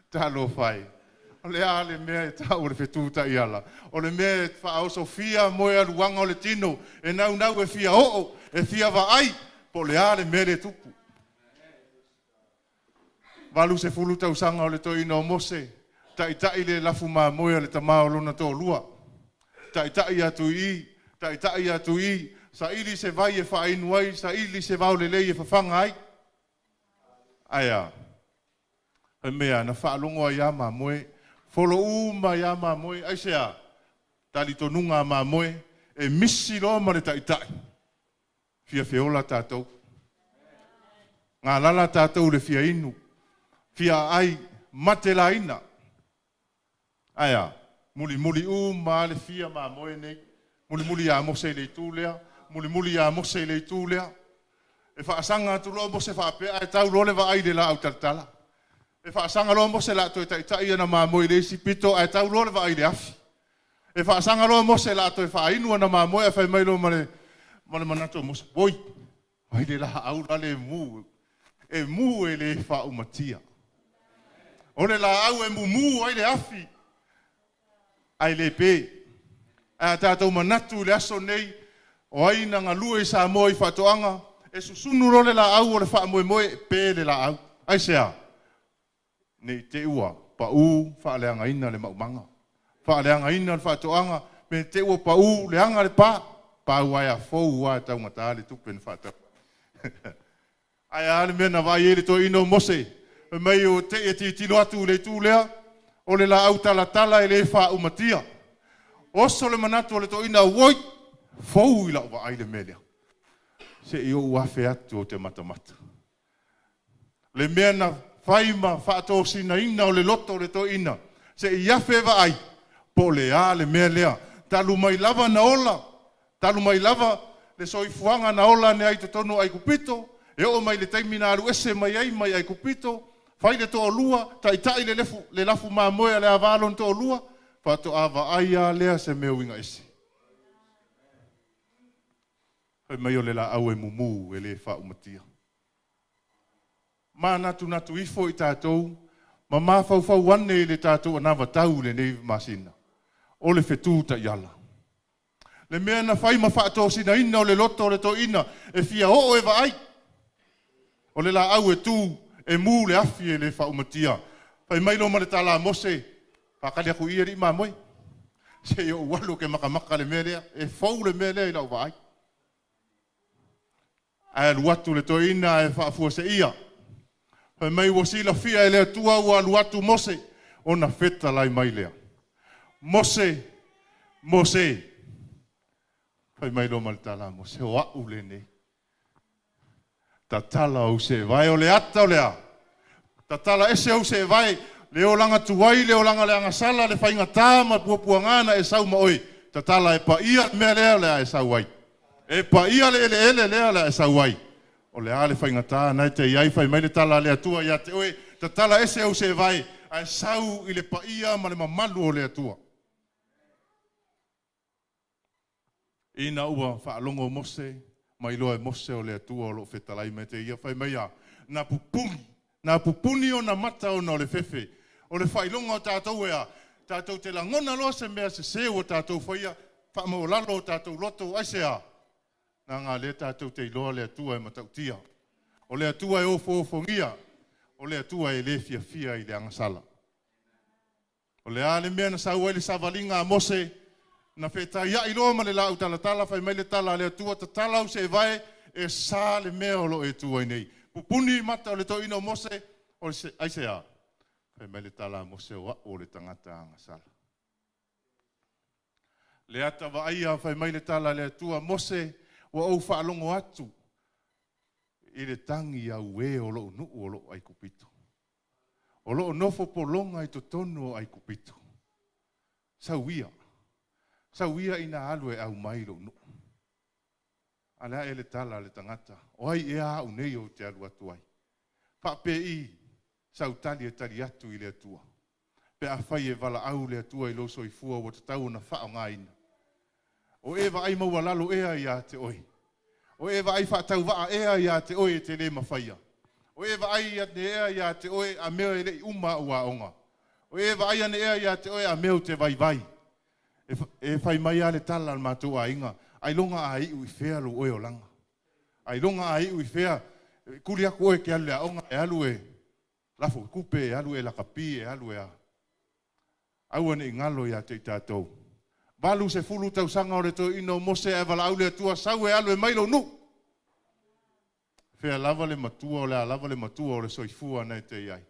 Talofa e. O le a le mea e tau o le fetū taiala? O le mea e faaosofia moe aluaga o le tino, e naunau e fia oo, e fia vaai, po o le a le mea lea e tupu. 80 tausaga o le toeaina o Mose, taitai le lafu mamoe a le tama o lona toalua. Taitai atu i i, taitai atu i i, saili se vai e faainu ai, saili se vao lelei e fafaga ai. Ae a? Fai mea, na faalogo ai lava mamoe, folo uma ai lava mamoe, aisea? Talitonuga a mamoe, e misi loa ma le taitai, fia feola tatou. Galala tatou i le fia inu, fia aai, mate laina. Ae a? Mulimuli uma lava le fia mamoe nei. Mulimuli ia Mose i le itu lea, mulimuli ia Mose i le itu lea. E faasaga atu loa Mose faapea ae tau loa le vaai i le laau talatala. E faasaga loa Mose o le a toe taitai ana mamoe i le isi pito ae tau loa le vaai i le afi. E faasaga loa Mose o le a toe faainu ana mamoe ae fai mai loa ma le ma le manatu o Mose, Oi, vai le laau la le mu, e mu e le faaumatia. O le laau e mumu ai le afi, ae le pe. Ae a tatou manatu i le aso nei, o ai na galue i Samoa i faatoaga, e susunu loa le laau o le faamoemoe, e pe le laau. Aisea? Ne i te i ua pau faaleagaina le maumaga, faaleagaina le faatoaga, me i te i ua pau leaga le pa, pau ae a fou lava e taugata le tupe na faatau ai. Ae a le mea na vaai ai le toeaina o Mose? Fai mai o te i e tilotilo atu i le itu lea, o le laau talatala e le faaumatia. Oso le manatu o le toeaina, Auoi! Fou i lau vaai le mea lea. Se i ou afe atu ou te matamata. Le mea na fai ma faatosinaina o le loto o le toeaina, se i afe e vaai po o le a le mea lea. Talu mai lava na ola, talu mai lava le soifuaga na ola ane ai i totonu o Aikupito, e oo mai i le taimi na alu ese mai ai mai Aikupito, fai le toalua, taitai le lefu, le lafu mamoe a le ava lona toalua, faatoa vaai lava lea se mea uiga ese. Fai mai o le laau e mumu e le faaumatia. Manatunatu ifo i tatou ma mafaufau ane i le tatou anavatau i lenei masina, o le fetū taiala. Le mea na fai ma faatosinaina o le loto o le toeaina e fia oo e vaai, o le laau e tu, e mu le afi e le faaumatia. Fai mai loa ma le tala a Mose, Whakali aku ia li mamoe. Se i o walu ke makamaka le mea lea. E fau le mea lea i lau vaai. Ae alu atu le toeaina e faafua se ia. Fai mai ua silafia e le Atua ua alu atu Mose, ona fetalai mai lea. Mose, Mose. Fai mai loa ma le tala a Mose, o a'u lenei. Tatala ou seevae, o le ata o le a? Tatala ese ou seevae, le olaga tuai, le olaga le agasala, le faigata ma puapuaga na e sau ma oe. Tatala e paia le mea lea o le a e sau ai. E paia le eleele lea o le a e sau ai. O le a le faigata na e te i ai, fai mai le tala a le Atua ia te oe, tatala ese ou seevae, ae sau i le paia ma le mamalu o le Atua. Ina ua faalogo Mose, ma iloa e Mose o le Atua o lo o fetalai mai te ia, fai mai a, na pupuni, na pupuni ona mata ona o le fefe. O le faailoga o tatou e a, tatou te lagona loa se mea sese ua tatou faia, faamaualalo o tatou loto, aisea? Leaga lea tatou te iloa le Atua e matautia. O le Atua e ofoofogia, o le Atua e le fiafia i le agasala. O le a le mea na sau ai le savaliga a Mose, na fetaiai loa ma le laau talatala, fai mai le tala a le Atua, tatala au seevae, e sa le mea o lo o e tu ai nei. Pupuni mata o le toeaina o Mose, o le aisea? Fai mai le tala a Mose, o a'u o le tagata agasala. Le ata vaaia, fai mai le tala a le Atua, Mose, ua ou faalogo atu i le tagi auē o lou nuu o loo Aikupito. O loo nofo pologa i totonu o Aikupito. Sau ia. Sau ia ina alu e aumai lou nuu. A le a ea le tala a le tagata, o ai ea a'u nei ou te alu atu ai? Faapei sau tali e tali atu i le Atua. Pe afai e valaau le Atua i lou soifua ua tatau ona faaaogaina. O e vaai maualalo ea ia te oe. O e vaai faatauvaa ea ia te oe e te le mafaia. O e vaai ane ea ia te oe a mea e le i uma a'u aoga. O e vaai ane ea ia te oe a mea ou te vaivai. E fai mai lava le tala a le matou aiga, ailoga a iu i fea lou oe olaga. Ailoga a iu i fea, kuli aku oe ke alu le aoga, e alu e lafo i kupe, e alu e lakapi, e alu e a. Aua ne i galo ia te i tatou. 80 tausaga o le toeaina o Mose ae valaau le Atua, sau e alu e mai lou nuu. Fea lava le matua, o le a lava le matua o le soifua na e te i ai.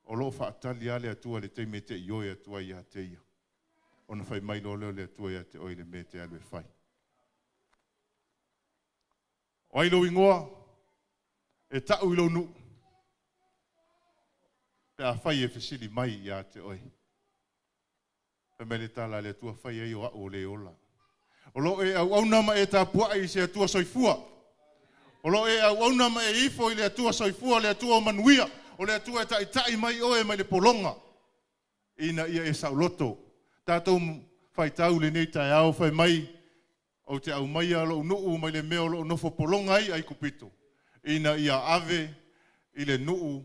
O loo faatali lava le Atua i le taimi e te ioe atu ai ia te ia. Ona fai mai loa lea o le Atua ia te oe i le mea e te alu e fai. O ai lou igoa e ta'u i lou nuu pe afai e fesili mai ia te oe. Fai mai le tala a le Atua, fai ai o a'u o le ola. O lo o e auauna ma e tapua'i i se Atua soifua. O lo o e auauna ma e ifo i le Atua soifua, le Atua o manuia, o le Atua e ta'ita'i mai oe mai le pologa, ina ia e saoloto. Tatou faitau lenei taeao, fai mai, ou te aumaia lou nuu mai le mea o loo nofo pologa ai Aikupito, ina ia ave i le nuu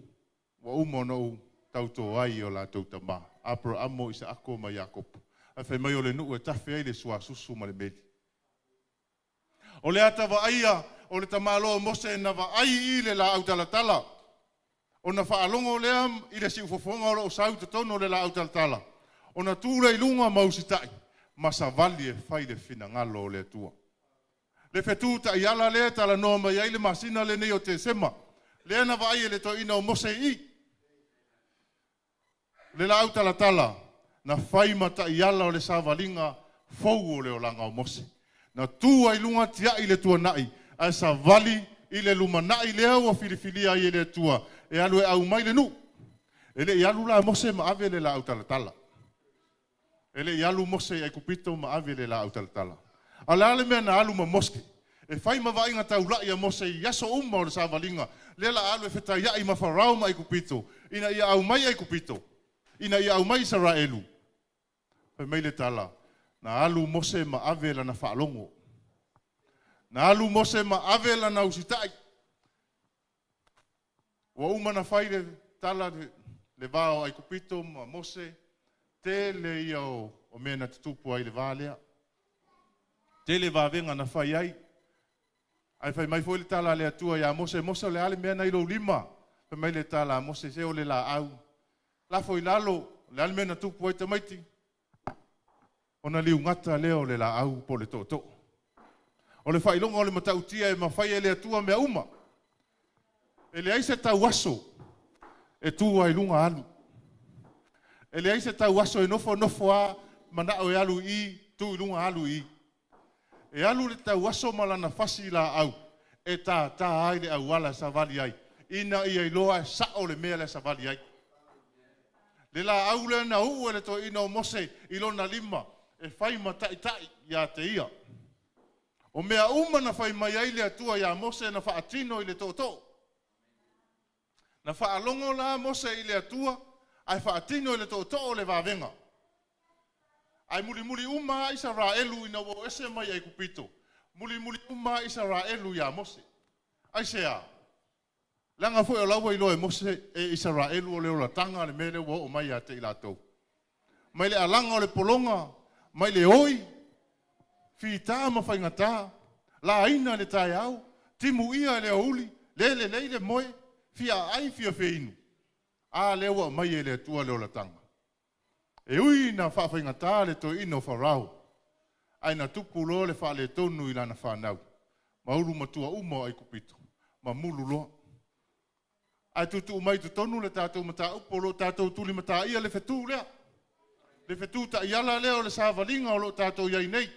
ua uma ona ou tautō ai i o latou tamā, Aperaamo, Isaako ma Iakopo. Ae fai mai o le nuu e tafe ai le suasusu ma le meli. O le ata vaaia o le tamaloa o Mose na vaai i le laau talatala, ona faalogo lea i le siufofoga o loo sau i totonu o le laau talatala, ona tu lea i luga ma usitai, ma savali e fai le finagalo o le Atua. Le fetu taiala lea e talanoa mai ai le masina lenei o Tesema, lea na vaai e le toeaina o Mose i le laau talatala, na fai ma taiala o le savaliga fou o le olaga o Mose. Na tu ai luga tiai le tuanai, ae savali i le lumanai lea ua filifilia ai e le Atua e alu e aumai le nuu. E le i alu la Mose ma ave le laau talatala. E le i alu Mose i Aikupito ma ave le laau talatala. A o le a le mea na alu ma Mose? E fai ma vaaiga taula'i a Mose i aso uma o le savaliga, lea la alu e fetaia'i ma Farao ma Aikupito, ina ia aumai Aikupito, ina ia aumai Isaraelu. Fai mai le tala, na alu Mose ma ave lana faalogo. Na alu Mose ma ave lana usita'i. Ua uma na fai le tala le va o Aikupito ma Mose, tele ia o mea na tutupu ai le va lea. Tele vavega na fai ai. Ae fai mai foi le tala a le Atua ia Mose, Mose o le a le mea na i lou lima. Fai mai le tala a Mose, se o le laau. Lafo i lalo Le a le mea na tupu ai tamaiti? Ona liugata lea o le laau po o le tootoo. O le faailoga o le matautia e mafai e le Atua mea uma. E leai se tauaso e tu ai i luga alu. E leai se tauaso e nofonofo lava manao e alu i i, tu i luga alu i i. E alu le tauaso ma lana fasi laau e tātā ai le auala e savali ai, ina ia iloa e sao le mea lea e savali ai. Le laau lea na uu e le toeaina o Mose i lona lima e fai ma taitai ia te ia. O mea uma na fai mai ai le Atua iā Mose na faatino i le tootoo. Na faalogo la Mose i le Atua ae faatino i le tootoo o le vavega. Ae mulimuli uma lava Isaraelu ina ua o ese mai Aikupito, mulimuli uma lava Isaraelu iā Mose. Aisea? Leaga foi o la ua iloa e Mose e Isaraelu o le olataga le mea lea ua oo mai ia te i latou. Mai le alaga o le pologa, mai le oi, fita ma faigata, laina i le taeao, timuia i le aoauli, le lelei le moe, fia aai fia feinu, a lea ua aumai e le Atua le olataga. E ui ina faafaigata le toeaina o Farao, ae na tupu loa le faaletonu i lana fanau, ma ulu matua uma o Aikupito, ma mulu loa. Ae tuutuu mai i totonu le tatou mataupu o lo o tatou tulimataia le fetu lea, le fetu taiala lea o le savaliga o lo o tatou i ai nei,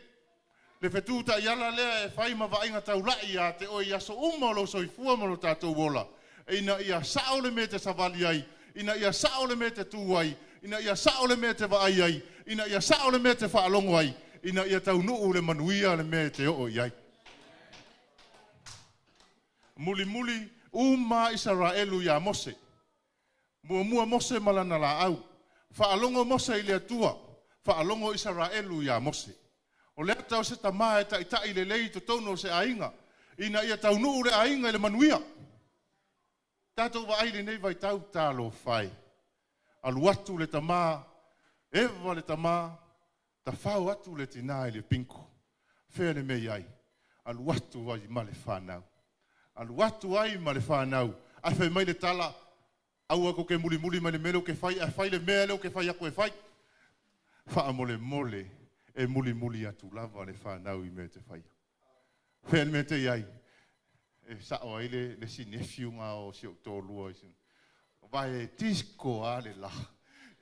le fetu taiala lea e fai ma vaaiga taulai ia te oe i aso uma o lou soifua ma lo tatou ola, ina ia sao le mea e te savali ai, ina ia sao le mea e te tu ai, ina ia sao le mea e te vaai ai, ina ia sao le mea e te faalogo ai, ina ia taunuu le manuia le mea e te oo i ai. Mulimuli uma Isaraelu iā Mose. Muamua Mose ma lana laau. Faalogo Mose i le Atua, faalogo Isaraelu iā Mose. O le ata o se tama e taitai lelei i totonu o se aiga, ina ia taunuu le aiga i le manuia. Tatou vaai i lenei vaitau, talofa e. Alu atu le tama, eva le tama, tafao atu le tinā i le pinko. Fea le mea i ai? Alu atu ai ma le fanau. Alu atu ai ma le fanau. Ae fai mai le tala, aua kou te mulimuli mai le mea lea ou te fai, ae fai le mea lea ou te fai atu e fai. Faamolemole, e mulimuli atu lava le fanau i mea e te faia. Fea le mea te i ai? E sao ai le isi nephew na o si ou toalua i si vae e disco lava le la.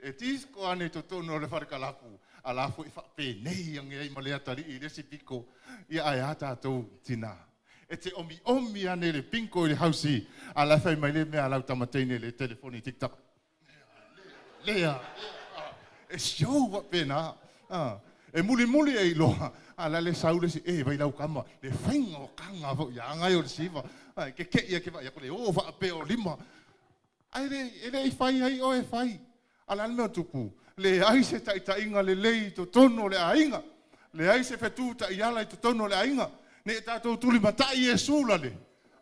E disco ane i totonu o le fale kalapu, a la foi faapenei ane ai ma le atalii i le isi piko. Ia ae a tatou tinā? E te omiomi ane le bingo i le hausi, a la e fai mai le mea a lau tama teine i le telefoni TikTok. Lea, e show faapena. E mulimuli e iloa, a la le sau le isi, e vai lau kama, le faiga o kaga foi ia agai o le siva. Ai, ke ke'i e ke vaai atu le o faapea o lima. Ae le, e le i fai ai oe e fai. A o le a le mea o tupu? Leai se taitaiga lelei i totonu o le aiga. Leai se fetu taiala i totonu o le aiga. Ne i tatou tulimatai Iesu la le,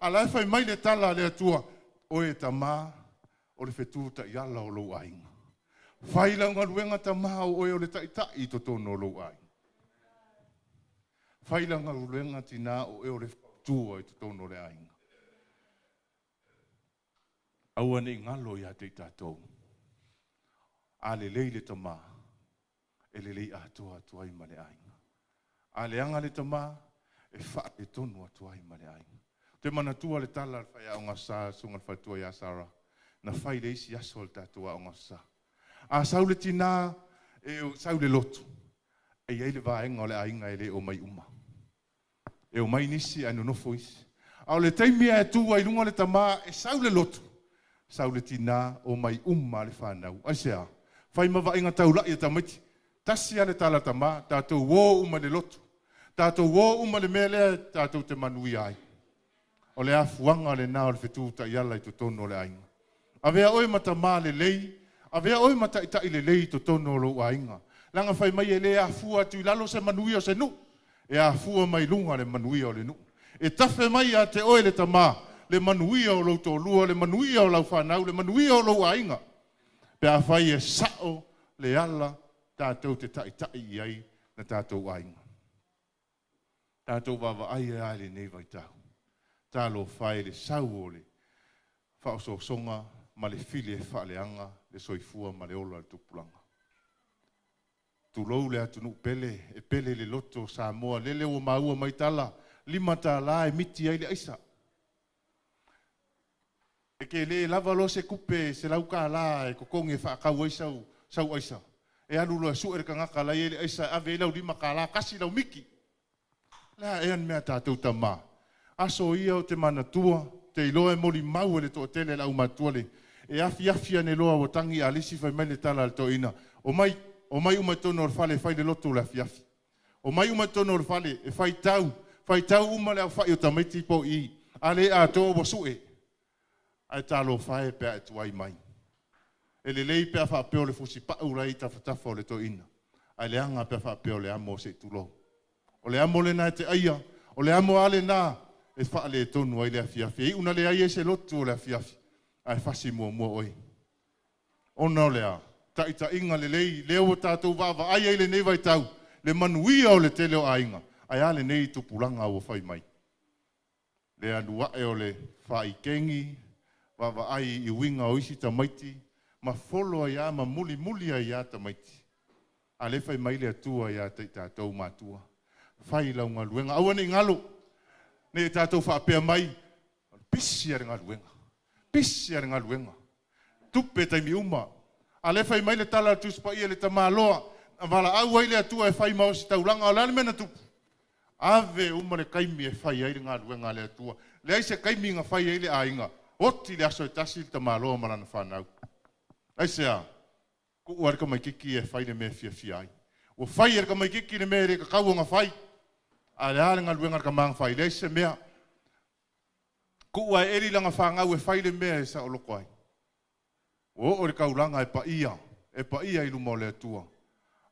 a la e fai mai le tala a le Atua, Oe tama o le fetu taiala o lou aiga. Fai lau galuega tama o oe o le taitai i totonu o lou aiga. Fai lau galuega tinā o oe o le fautua i totonu o le aiga. Aua ne i galo ia te i tatou. A lelei le tama, e lelei atoa atu ai ma le aiga. A leaga le tama, e faaletonu atu ai ma le aiga. Ou te manatua le tala a le faiaoga sa, le susuga i le faletua ia Sarah, na fai i le isi aso o le tatou aoga sa. A sau le tinā, e sau i le lotu, e i ai le vaega o le aiga e le omai uma. E omai nisi ae nonofo isi. A o le taimi lava e tu ai i luga le tama e sau le lotu, sau le tinā, omai uma le fanau. Aisea? Fai ma vaaiga taulai a tamaiti. Tasi lava le tala tama, tatou o uma i le lotu. Tatou o uma i le mea lea tatou te manuia ai. O le afuaga lena o le fetu taiala i totonu o le aiga. Avea oe ma tama lelei, avea oe ma taitai lelei i totonu o lou aiga. Leaga fai mai e le afua atu i lalo se manuia o se nuu, e afua mai luga le manuia o le nuu. E tafe mai ia te oe le tama, le manuia o lou toalua, le manuia o lau fanau, le manuia o lou aiga, pe afai e sao le ala tatou te taitai i ai na tatou aiga. Tatou vaavaai lava i lenei vaitau. Talofa e le sau o le faaosoosoga ma le fili e faaleaga le soifua ma le ola o le tupulaga. Tulou le atunuu pele, e pele le loto Samoa, lele ua maua mai tala, $5 e miti ai le aisa. E ke le lava lo se kupe $100 e kokonge whaakau ai sau aisa. E alu loa su e kangaka lai ele aisa ave lau $5 kasi lau miki. La e an mea tātou tamā. Aso ia o te manatua, te iloa e moli mau e le toatele lau matua le. E afi afi ane loa o tangi alisi fai mai le tala al toina. O mai uma tono o le fale e fai le loto le afi afi. O mai uma tono o le fale e fai tau uma le au fai o tamaiti po i. Ale a toa wasue. Ai talo fae pea e tuai mai. E le lei pea whaapeo le fusi pau lai tafatafa o le toina. Ai le anga pea whaapeo le amo se tulo. O le amo le nā te aia. O le amo ale nā e whaale tonu ai le afiafi. E una le ai e se lotu o le afiafi. Ai fasi mua mua oi. Ona o le a. Taita inga le lei. Leo o tātou vava ai ai le nei vai tau. Le manuia o le tele o ainga. Ai ale nei tupulanga o whai mai. Le anua e o le whaikengi. Vava ai i winga o isi tamaiti. Ma folo ai a, ma muli muli ai a tamaiti. A le whai mai le atua ia te tātou mātua. Whai lau ngaluenga. Aua nei ngalo. Nei tātou whaapea mai. Pisi a le ngaluenga. Pisi a le ngaluenga. Tupe taimi uma. A le whai mai le tala tuspa ia le tamaloa. A wala au ai le atua e whai mao si taulanga. O le ane mena tupu. Ave uma le kaimi e whai ai le ngaluenga le atua. Le ai se kaimi nga whai ai le ainga. Oti le aso e tasi le tamaloa malana whanau. Ai se a, ku uare ka mai kiki e whai le mea fia fia ai. O whai e ka mai kiki le mea re ka kau nga whai. A le ale ngaluenga ka mang whai. Le ai se mea, ku ua e eri langa whangau e whai le mea e sa oloko ai. O o le kaulanga e paia i luma o le atua.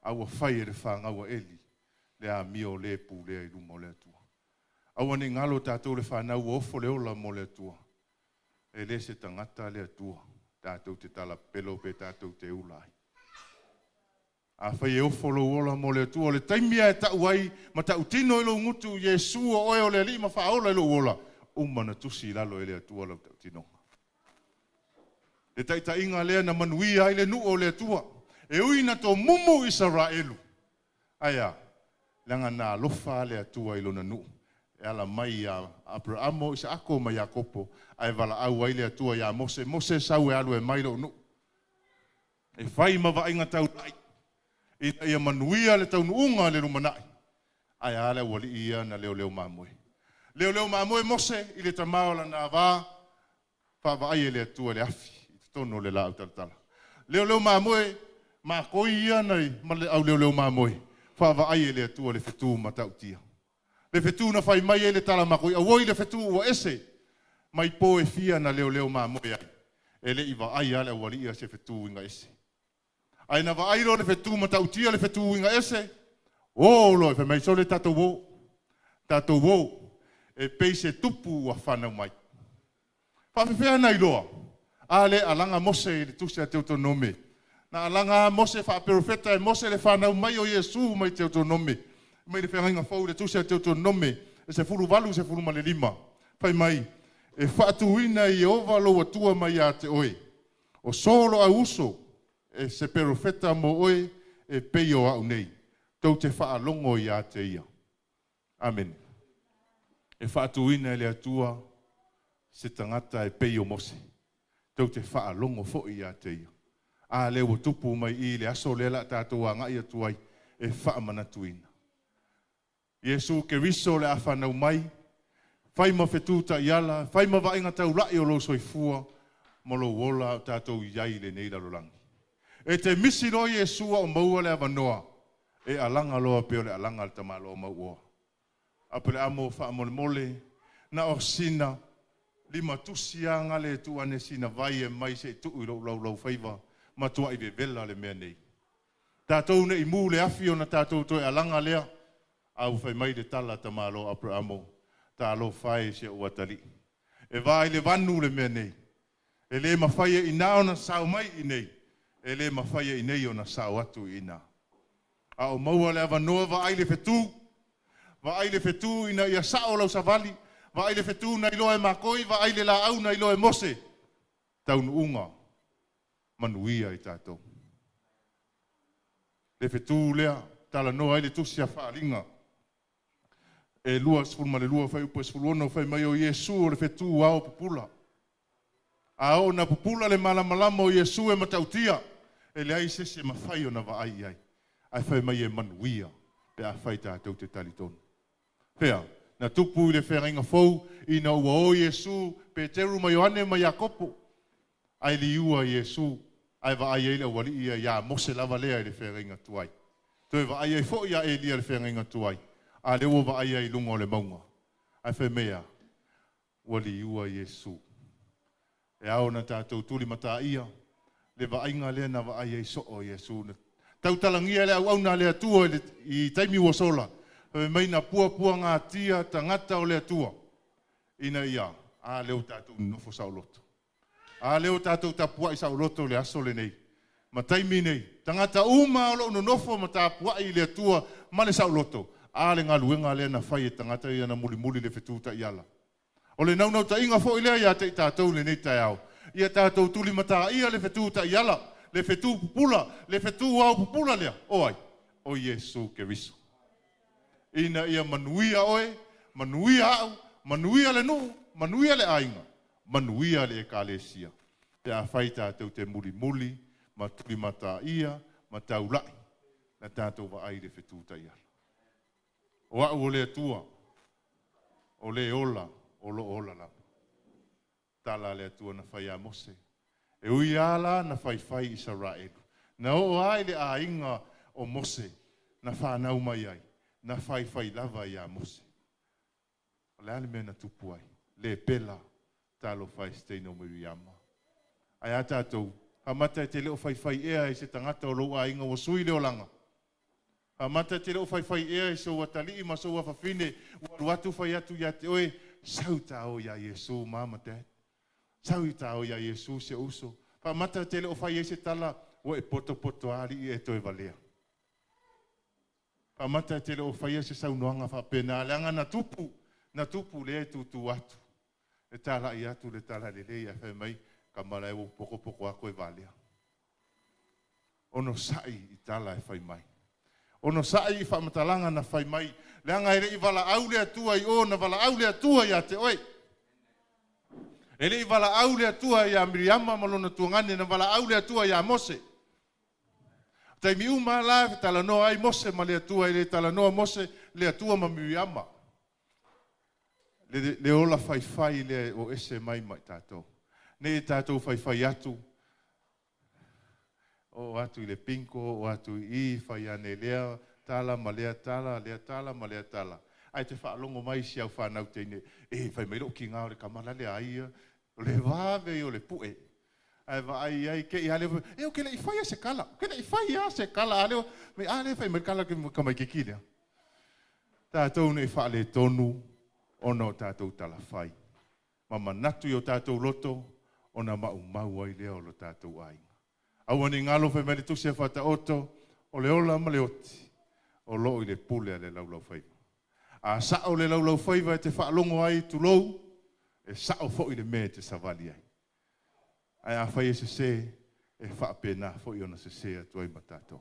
A ua whai e le whangau a eli, le a mio le pu le i luma o le atua. Aua ne ngalo tātou le whanau o ofo le ola mo le atua. E le se tangata le atua. Tātou te tala pelo pe tātou te ulai. A whai e ofo lo ola mo le atua. Le taimia e tau ai, ma tau tino i lo ngutu, Yesu o oe o le alii ma whaola i lo ola. Uma na tusi lalo e le atua lau tau tinonga. Le taita inga lea na manuia ai le nuu o le atua. E ui na tō mumu Israelu. Aia, langa nā alofa le atua i lona nuu. E ala mai a Abrahamo, Isaako mai Iakopo, ai wala au ai le atua ia Mose, Mose sau e alu e mai lo nu. E whai ma vainga tau lai, ina ia manuia le tau nuunga le lumanai. Ai ale wali ia na leo leo mamoe. Leo leo mamoe Mose, i le tamao la nā vā, wha ai e le atua le afi, i te tono le la au talatala. Leo leo mamoe, ma koi ia nei, ma le au leo leo mamoe, wha ai e le atua le whetū matautia. Le whetū na whai mai e le tala makoi, awoi le whetū ua ese, mai po e fia na leo leo mamoe ai. E le iwa ai ale awali ia se whetū inga ese. Ai na wa ai lo le whetū matautia le whetū inga ese, o lo e whai mai so le tātou wō, e peise tupu ua whanau mai. Whawhewhea nei loa, ale alanga Mose i le tusi a Teutonome. Na alanga Mose whaaperofeta e Mose le whanau mai o Yesu mai Teutonome. Mai le whangainga fau le tusi a Teutonome, e se fulu valu, se fulu male lima. Whai mai, e whaatuina i ova lo atua mai a te oe. O solo a uso, e se perofeta mo oe, e peio au nei. Tau te whaalongo i a te ia. Amen. E whaatuina e le atua, se tangata e peio Mose. Tau te whaalongo fo i a te ia. A le tupu mai i le aso le la tātou a ngai atu ai, e whaamanatuina. Yesu Keriso le awhanau mai, whai ma whetū ta iala, whai ma vainga tau lai o lo soifua, mo lo ola o tātou iai le nei lalolangi. E te misi loa Yesu o maua le awanoa, e alanga loa pe o le alanga le tamaloa maua. A pe le amo wha mole, na o sina, lima tusia ngale tu ane sina vai e mai se tuu i lau lau lau whaiva, matua i vevela le mea nei. Tātou ne i mū le afi o na tātou toe alanga lea, au whai mai le tala tamalo Abrahamo, tā lo whai se ua tali. E vai le vanu le mea nei. E le mawhai e ina ona sao mai i nei. E le mawhai e inei ona sao atu i ina. A o maua le awanoa wa ai le whetū. Wa ai le whetū ina ia sao lau savali. Wa ai le whetū na iloa e makoi. Wa ai le la au na iloa e Mose. Taunuunga manuia i tātou. Le fetu lea, talanoa ai le tusi a Faaaliga. E 22 fuaiupu e 16 fai mai o Iesu o le fetu ao pupula. A oo na pupula le malamalama o Iesu e matautia, e leai se isi e mafai ona vaai i ai. Ae fai mai e manuia pe afai tatou te talitonu. Fea, na tupu i le feagaiga fou ina ua o Iesu, Peteru ma Ioane ma Iakopo, ae liua Iesu, ae vaai ai le aualii ia ia Mose lava lea i le feagaiga tuai. Toe vaai ai foi ia Elia i le feagaiga tuai, a lea ua vaai ai i luga o le mauga. Ae fai mai a, ua liua Iesu. E ao ona tatou tulimataia le vaaiga lea na vaai ai soo Iesu. Na tautalagia le auauna a le Atua i taimi ua sola, fai mai na puapuagatia tagata o le Atua, ina ia, a lea ua tatou nonofo saoloto. A lea ua tatou tapuai saoloto i le aso lenei. Ma taimi nei, tagata uma o lo o nonofo ma tapuai i le Atua ma le saoloto, a le galuega lea na fai e tagata ia na mulimuli le fetu taiala. O le naunautaiga foi lea ia te i tatou lenei taeao, ia tatou tulimataia le fetu taiala, le fetu pupula, le fetu ao pupula lea, o ai? O Iesu Keriso. Ina ia manuia oe, manuia au, manuia le nuu, manuia le aiga, manuia le ekalesia. Pe afai tatou te mulimuli, ma tulimataia, ma taulai, na tatou vaai i le fetu taiala. O au o le Atua, o le ola, o lo ola lava. Tala le Atua na fai a Mose. E ui ala na faifai Isaraelu. Na oo ai le aiga o Mose, na whanau mai ai, na faifai lava ia Mose. O le a le mea na tupu ai, le pela, talofa e se teine o Miriama. Ae a tatou, faamata e te le o faifai ea i se tagata o lou aiga ua sui le olaga. Faamata e te le o faifai ea i sou atalii ma sou afafine, ua alu atu fai atu ia te oe, sau ta o ia Iesu, mama dad. Sau i ta o ia Iesu se uso. Faamata e te le o fai ai se tala, ua e potopoto alii e toe valea. Faamata e te le o faia se saunoaga faapena, leaga na tupu, na tupu lea e tutu atu. E talai atu le tala lelei ae fai mai, kama lae ua pokopoko ako e valea. Ono sa'i i tala e fai mai. Ono sa'i i faamatalaga na fai mai, leaga e le i valaau le Atua i o, na valaau le Atua ia te oe. E le i valaau le Atua ia Miriama ma lona tuagane, na valaau le Atua ia Mose. Taimi uma la e talanoa ai Mose ma le Atua, e le talanoa Mose le Atua ma Miriama. Le ola faifai le o ese mai mai tatou. Nei tatou faifai atu, o atu i le pinko, o atu i i, fai ane lea, tala ma lea tala, lea tala ma lea tala. Ai te whaalongo mai si au whanau teine, e fai mai lo ki ngā o le kamala le ai, o le vave i o le pue. Ai va ai ai ke i ale, e o ke le i whai a se kala, ke le i whai a se kala, ale o, me ale whai mai kala ke ka mai ke ki lea. Tātou nei whaale tonu, ona o tātou talawhai. Ma manatu i o tātou loto, ona maumau ai lea o lo tātou aiga. Aua ni ngalo whai mai le tusi a whataoto, o le ola ma le oti, o loo i le pule a le laulau whaiva. A sao le laulau whaiva e te whaalongo ai tulou, e sao fo i le mea te savali ai. Ai a whai e se se, e whaapena fo i ona se se atu ai ma tātou.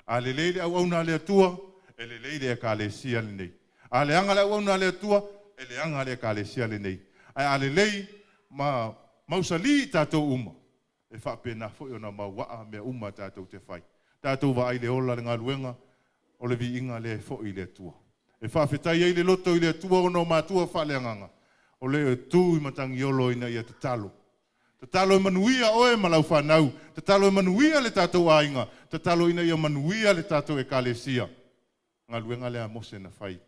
A le leile au au nā le atua, e le leile e ka le sia le nei. A le anga le au au nā le atua, e le anga le ka le sia le nei. Ai a le lei ma mausali i tātou uma, e whaapena fo i ona mauaa mea uma tātou te whai. Tātou wa ai le ola le ngaluenga, o le viinga le fo i le atua. E whaafetai ai le loto i le atua ona o mātua whaaleanganga. O le e tū i matangiolo ina ia tatalo. Tatalo e manuia oe ma lau whanau. Tatalo e manuia le tātou aiga. Tatalo ina ia manuia le tātou ekalesia. Ngaluenga lea Mose na whai.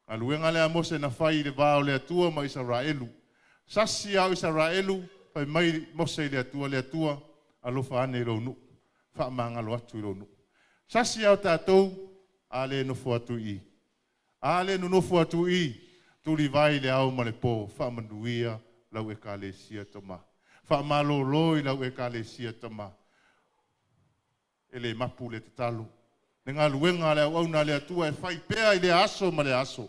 Ngaluenga lea Mose na whai i le vā o le Atua ma Israelu. Sasi au Israelu, whai mai Mose i le Atua, alofa ane i lou nuu. Whaamangalo atu i lou nuu. Sasi au tātou, a le nofo atu i. A le nonofo atu i, tuli vai le au ma le pō, whaamanuia lau ekalesia tama. Whaamalolo i lau ekalesia tama. E le mapu le tatalo. Le ngaluenga le au au nā le Atua e whai pea i le aso ma le aso.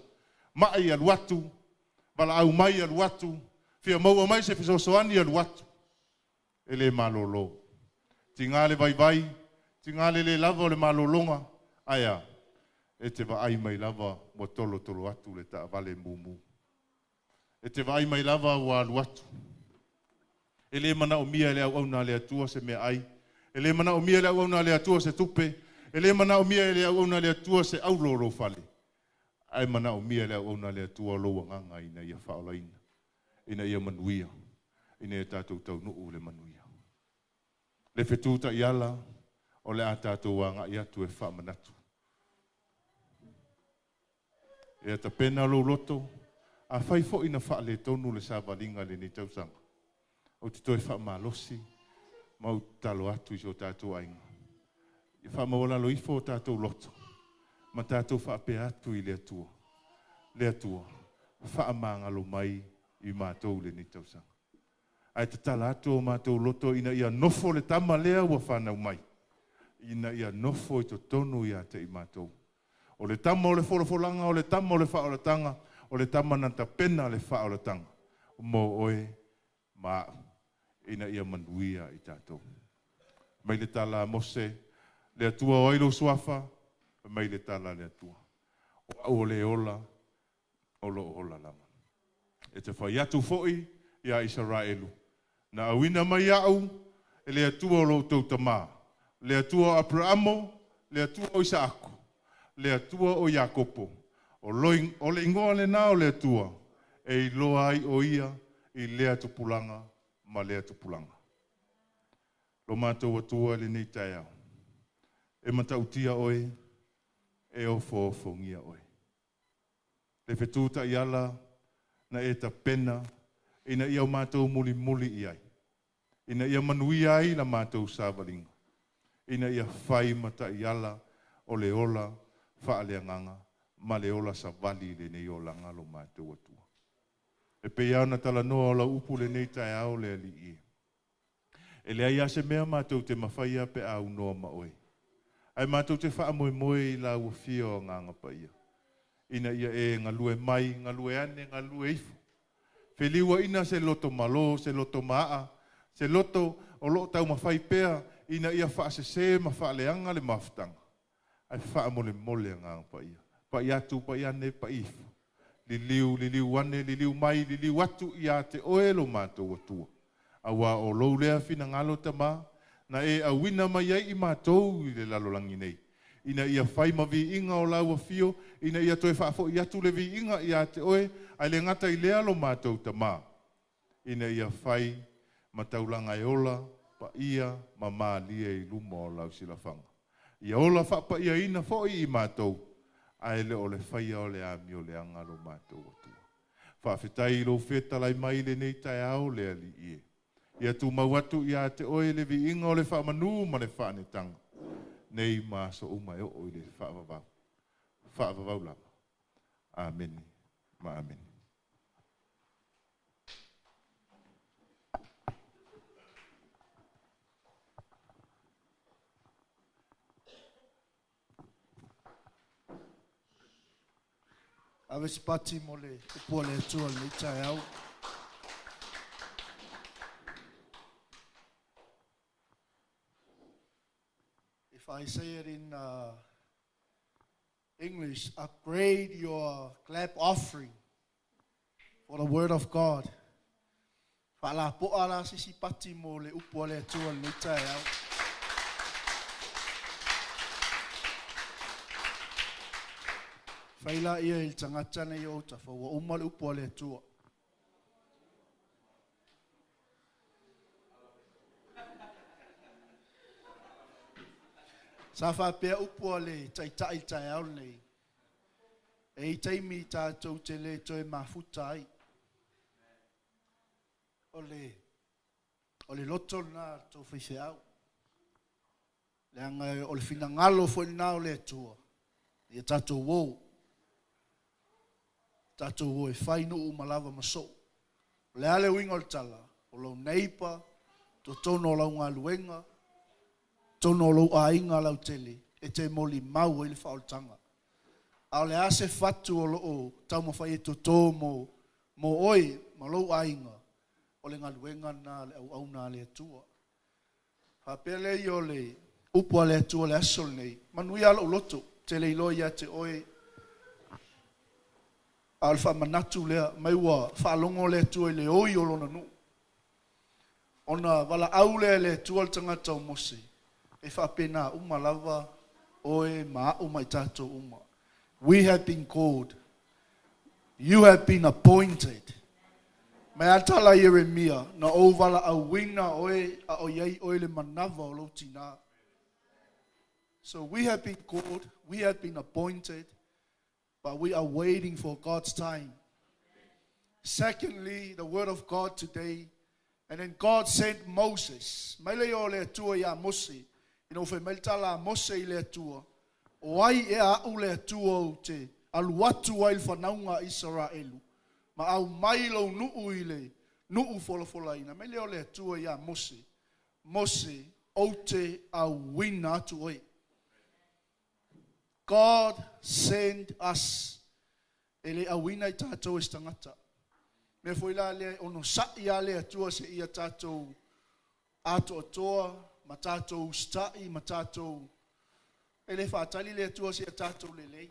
Mai alu atu, wala au mai alu atu, fia maua mai se fisosoani alu atu. E le malolo. Tinga le vai vai, Tigā le lē lava o le malologa, ae a? E te vaai mai lava ua tolotolo atu le taavale mumu. E te vaai mai lava ua alu atu. E lē manaomia e le auauna a le Atua se meaai. E lē manaomia e le auauna a le Atua se tupe. E lē manaomia e le auauna a le Atua se aulo o lou fale. Ae manaomia e le auauna a le Atua lou agaga ina ia faaolaina, ina ia manuia, ina ia tatou taunuu i le manuia. Le fetu taiala o le a tatou agai atu e faamanatu. Ia tapena lou loto, afai foi na faaletonu le savaliga i lenei tausaga, ou te toe faamalosi ma ou tatalo atu i si o tatou aiga. Ia faamaualalo ifo o tatou loto ma tatou faapea atu i le Atua, Le Atua, faamagalo mai i matou i lenei tausaga. Ae tatala atu o matou loto ina ia nofo le tama lea ua fanau mai, ina ia nofo i totonu ia te i matou. O le tama o le folafolaga, o le tama o le faaolataga, o le tama na tapena le faaolataga mo oe ma a'u, ina ia manuia i tatou. Mai le tala a Mose, Le Atua o ai lou suafa? Mai le tala a le Atua, O a'u o le ola, o loo ola lava. E te fai atu foi iā Isaraelu, Na auina mai a'u e le Atua o lo outou tamā, le Atua o Aperaamo, le Atua o Isaako, le Atua o Iakopo. O le igoa lenā o le Atua, e iloa ai o ia i lea tupulaga ma lea tupulaga. Lo matou Atua i lenei taeao, e matautia oe, e ofoofogia oe. Le fetu taiala na e tapena ina ia o matou mulimuli i ai, ina ia manuia ai la matou savaliga, ina ia fai ma taiala o le ola faaleagaga ma le ola savali i lenei olaga lo matou Atua. E pei lava ona talanoa o lau upu lenei taeao le Alii e. E leai lava se mea matou te mafaia pe a aunoa ma oe. Ae matou te faamoemoe i lau Afio o Agaga Paia, ina ia e galue mai, galue ane, galue ifo. Feliuaina se loto malo, se loto maaa, se loto o loo taumafai pea ina ia faasese ma faaleaga le mafutaga. Ae faamolemole Agaga Paia, pai atu, pai ane, pai ifo. Liliu, liliu ane, liliu mai, liliu atu ia te oe lo matou Atua. Auā o lou lea finagalo Tamā, na e auina mai ai i matou i le lalolagi nei, ina ia fai ma viiga o lau afio, ina ia toe faafo'i atu le viiga ia te oe, ae le gata i lea lo matou Tamā, ina ia fai ma taulaga e ola, paia ma malie i luma o lau silafaga. Ia ola faapaiaina foi i matou, ae le o le faia o le amioleaga lo matou Atua. Faafetai i lou fetalai mai i lenei taeao le Alii e. Ia tumau atu ia te oe le viiga o le faamanū ma le faanetaga, nei ma aso uma e oo i le faavavau. Faavavau lava. Amene ma amene. Ave se pati mo le upu a le Atua i lenei taeao. If I say it in English, upgrade your clap offering for the word of God. Faalapoa la se isi pati mo le upu a le Atua i lenei taeao. Fai laia i le tagata nei o autafa, ua uma le upu a le Atua. Sa faapea upu a le Taitai i le taeao lenei, e i ai taimi tatou te le toe mafuta ai. O le, o le loto lena a le tou faifeau. Leaga o le finagalo foi lena o le Atua, ia tatou o. Tatou o e fai nuu uma lava ma soo. O le a le uiga o le tala? O lou neighbour, totonu o lau galuega, totonu o lou aiga lautele, e te molimau ai le faaolataga. A o le a se fatu o lo o taumafai e toto mo, mo oe ma lou aiga, o le galuega lena a le auauna a le Atua. Faapea lea o le Upu a le Atua i le aso lenei. Manuia lou loto, ou te le iloa ia te oe, a o le faamanatu lea, mai ua faalogo le Atua i le oi o lona nuu. Ona valaau lea e le Atua le tagata o Mose, e faapena uma lava oe ma a'u ma i tatou uma. We have been called. You have been appointed. Mai a tala Ieremia, na ou valaauina oe a o i ai oe i le manava o lou tinā. So we have been called, we have been appointed, but we are waiting for God's time. Secondly, the word of God today, and then God sent Moses. Mai le o le Atua ia Mose, ina ua fai mai le tala a Mose i le Atua, o ai ea a'u le Atua ou te alu atu ai i le fanauga a Isaraelu, ma aumai lou nuu i le nuu folafolaina. Mai le o le Atua ia Mose, Mose, ou te auina atu oe. God send us. E le auina i tatou e se tagata. Mea foi la lea e onosa'i a le Atua seia tatou atoatoa ma tatou usita'i ma tatou e le faatali le Atua seia tatou lelei.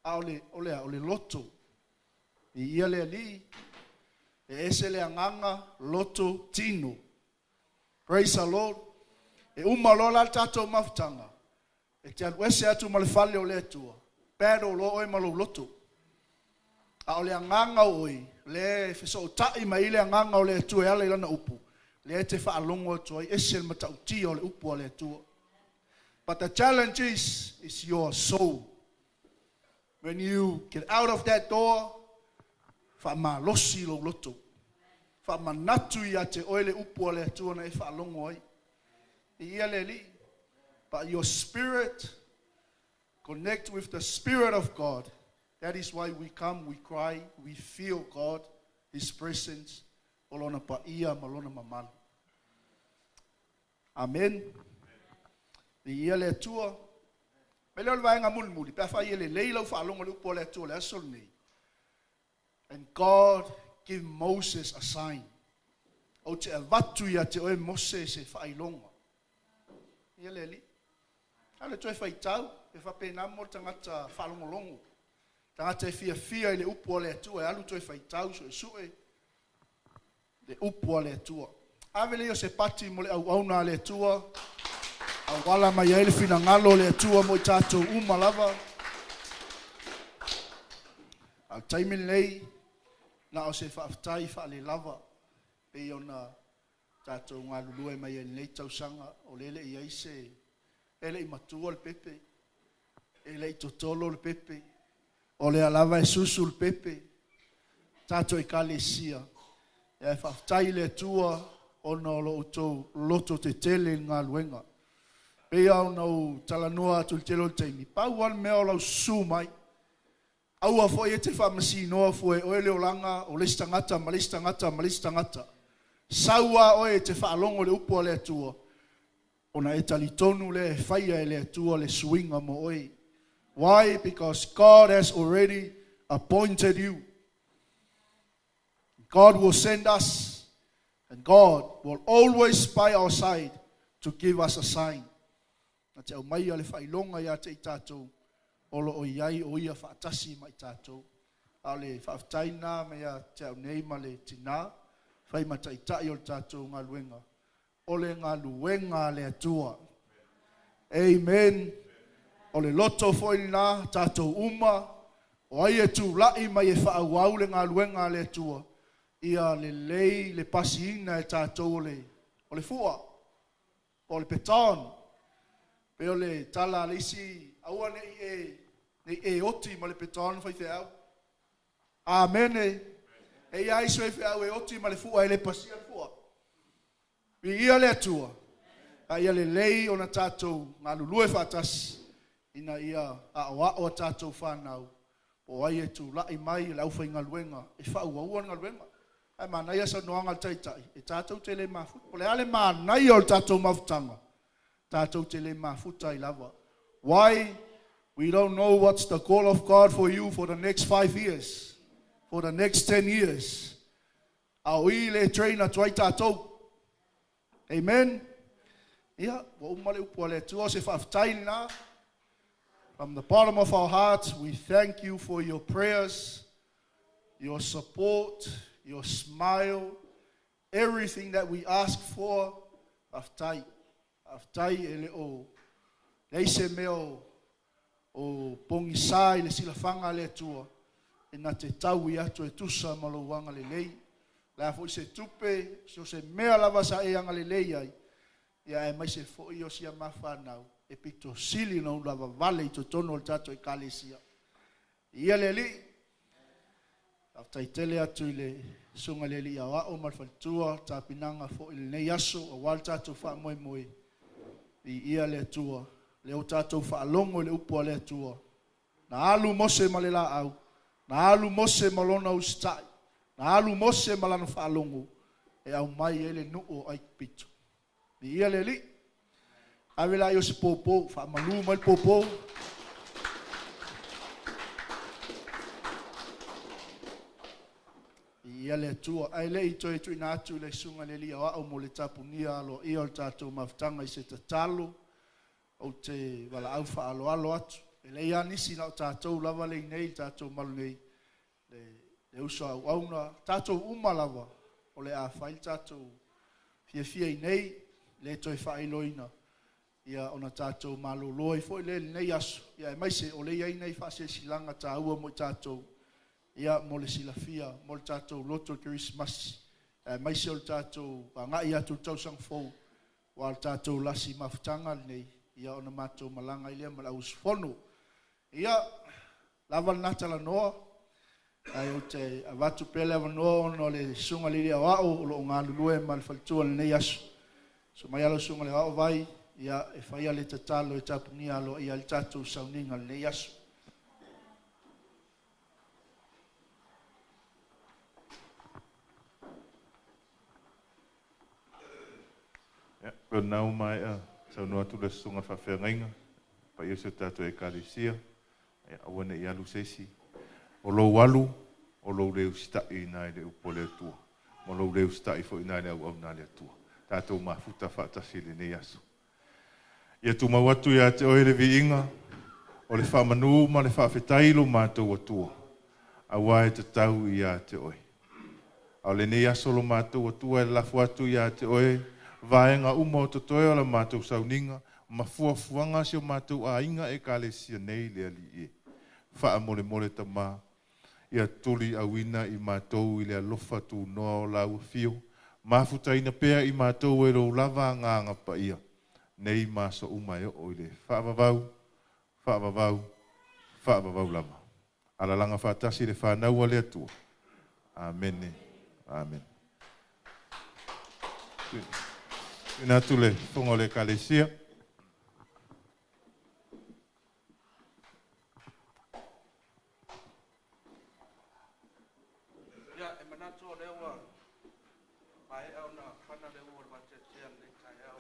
A o le, o le a? O le loto. Viia le Alii, e ese le agaga, loto, tino. Praise the Lord. E uma loa la le tatou mafutaga, e te alu ese atu ma le fale o le Atua, battle loa oe ma lou loto. A o le agaga o oe, lea e fesootai mai ai le agaga o le Atua e ala i lana upu, lea e te faalogo atu ai, ese le matautia o le upu a le Atua. But the challenge is your soul. When you get out of that door, faamalosi lou loto. Faamanatu ia te oe le upu a le Atua na e faalogo ai. Viia le Alii. But your spirit connect with the Spirit of God. That is why we come, we cry, we feel God, His presence, o lona paia ma lona mamalu. Amen. Viia le Atua. Mai lea o le vaega mulimuli, pe afai e lelei lau faalogo i le upu a le Atua i le aso lenei. And God give Moses a sign. Ou te avatu ia te oe Mose se faailoga. Ia le Alii. A le toe faitau, e faapena mo le tagata faalogologo. Tagata e fiafia i le upu a le Atua, e alu toe faitau, suesue le upu a le Atua. Ave lea o se pati mo le auauna a le Atua, auala mai ai le finagalo o le Atua mo i tatou uma lava. A o le taimi lenei, na o se faafetai faalelava, pei ona tatou galulue mai ai lenei tausaga, o lea e le i ai se, e le i matua le pepe, e le i totolo le pepe, o lea lava e susu le pepe, tatou ekalesia. Ae faafetai i le Atua ona o lo outou loto tetele i le galuega. Pei lava ona ou talanoa atu i le tele o le taimi, pau lava le mea o lau susu mai. Aua foi e te faamasinoa fua e oe le olaga o le isi tagata ma le isi tagata ma le isi tagata. Sau lava oe e te faalogo i le upu a le Atua, ona e talitonu lea e faia e le Atua le suiga mo oe. Why? Because God has already appointed you. God will send us, and God will always by our side to give us a sign. Na te aumaia le faailoga ia te i tatou, o lo o i ai o ia faatasi ma i tatou. A o le faafetai lena mai ia te au nei ma le tinā, fai ma taitai o le tatou galuega, o le galuega a le Atua. Amen. O le loto foi lena, tatou uma, o ai e tula'i mai e faaauau le galuega a le Atua, ia lelei le pasiina e tatou o le, o le fua, po o le baton. Pei o le tala a le isi, aua ne i e, ne i e oti ma le baton faifeau. Amene. E i ai isi faifeau e oti ma le fua e le pasia le fua. Viia le Atua. A ia lelei ona tatou galulue faatasi ina ia aoao a tatou fanau po o ai e tula'i mai le aufaigaluega e faaauaua le galuega. Ae manaia saunoaga a le Taitai, e tatou te le mafuta. O le a le manaia o le tatou mafutaga? Tatou te le mafuta ai lava. Why? We don't know what's the call of God for you for the next 5 years, for the next 10 years. A o i le train atu ai tatou. Amen. Ia, ua uma le upu a le Atua, o se faafetai lena. From the bottom of our hearts, we thank you for your prayers, your support, your smile, everything that we ask for. Faafetai. Faafetai e le o leai se mea o o pogisa i le silafaga a le Atua e na te taui atu e tusa ma lou agalelei. O le a foi se tupe, so o se mea lava sa e agalelei ai, ia aemaise foi o si a ma fanau e pito sili ona ulavavale i totonu o le tatou Ekalesia. Ia le Alii, faafetai tele atu i le Susuga i le Alii Aoao ma le faletua, tapenaga foi i lenei aso aua le tatou faamoemoe. Viia le Atua, lea ua tatou faalogo i le upu a le Atua. Na alu Mose ma le laau, na alu Mose ma lona usitai, na alu Mose ma lana faalogo e aumai ai le nuu o Aikupito. Viia le Alii. Ave laia o se poupou, faamalu mai le poupou. Viia le Atua. Ae le i toe tuuina atu i le Susuga i le Alii Aoao mo le tapunia aloaia o le tatou mafutaga i se tatalo, ou te valaau faaaloalo atu. E leai lava nisi na o tatou lava le i nei, le tatou malu nei, le uso a auauna, tatou uma lava o le a fai le tatou fiafia i nei, le toe faailoaina, ia ona tatou malolo ai foi lea i lenei aso, ia aemaise o lea e i ai nai faasilasilaga taua mo i tatou, ia mo le silafia, mo le tatou loto i le Kerisimasi, aemaise o le tatou agai atu i le tausaga fou, aua o le tatou lasi mafutaga lenei, ia ona matou malaga ai lea ma le au usufono. Ia, lava lena talanoa, ae ou te avatu pea le avanoa ona o le Susuga i le Alii Aoao o lo o galulue ma le faletua i lenei aso. Susu mai lau Susuga i le Aoao Vai, ia, e faia le tatalo e tapunia aloaia ai le tatou sauniga i lenei aso. Ia, pei o lena ua maea saunoa atu le Susuga i le Faafeagaiga, paia o si o tatou Ekalesia, ia aua ne i alu se isi. O lou alu, o lou le usitai i ina i le upu a le Atua, ma lou le usitai foi i ina i le auauna a le Atua. Tatou mafuta faatasi i lenei aso. Ia tumau atu ia te oe le viiga, o le faamanu ma le faafetai lo matou Atua, aua e tatau ia te oe. A o lenei aso lo matou Atua e lafo atu ia te oe, vaega uma o totoe o la matou sauniga, ma fuafuaga si o matou aiga Ekalesia nei le Alii e. Faamolemole Tama, ia tuliauina i matou i le alofa tunoa o lau afio, mafutaina pea i matou e lou lava Agaga Paia, nei ma aso uma e oo i le faavavau, faavavau, faavavau lava. Alalaga faatasi le fanau a le Atua. Amene. Amene. Tuuina atu le fofoga o le Ekalesia. Ia, e manatu o lea ua maea ona fana le ua o le vateatea i lenei taeao.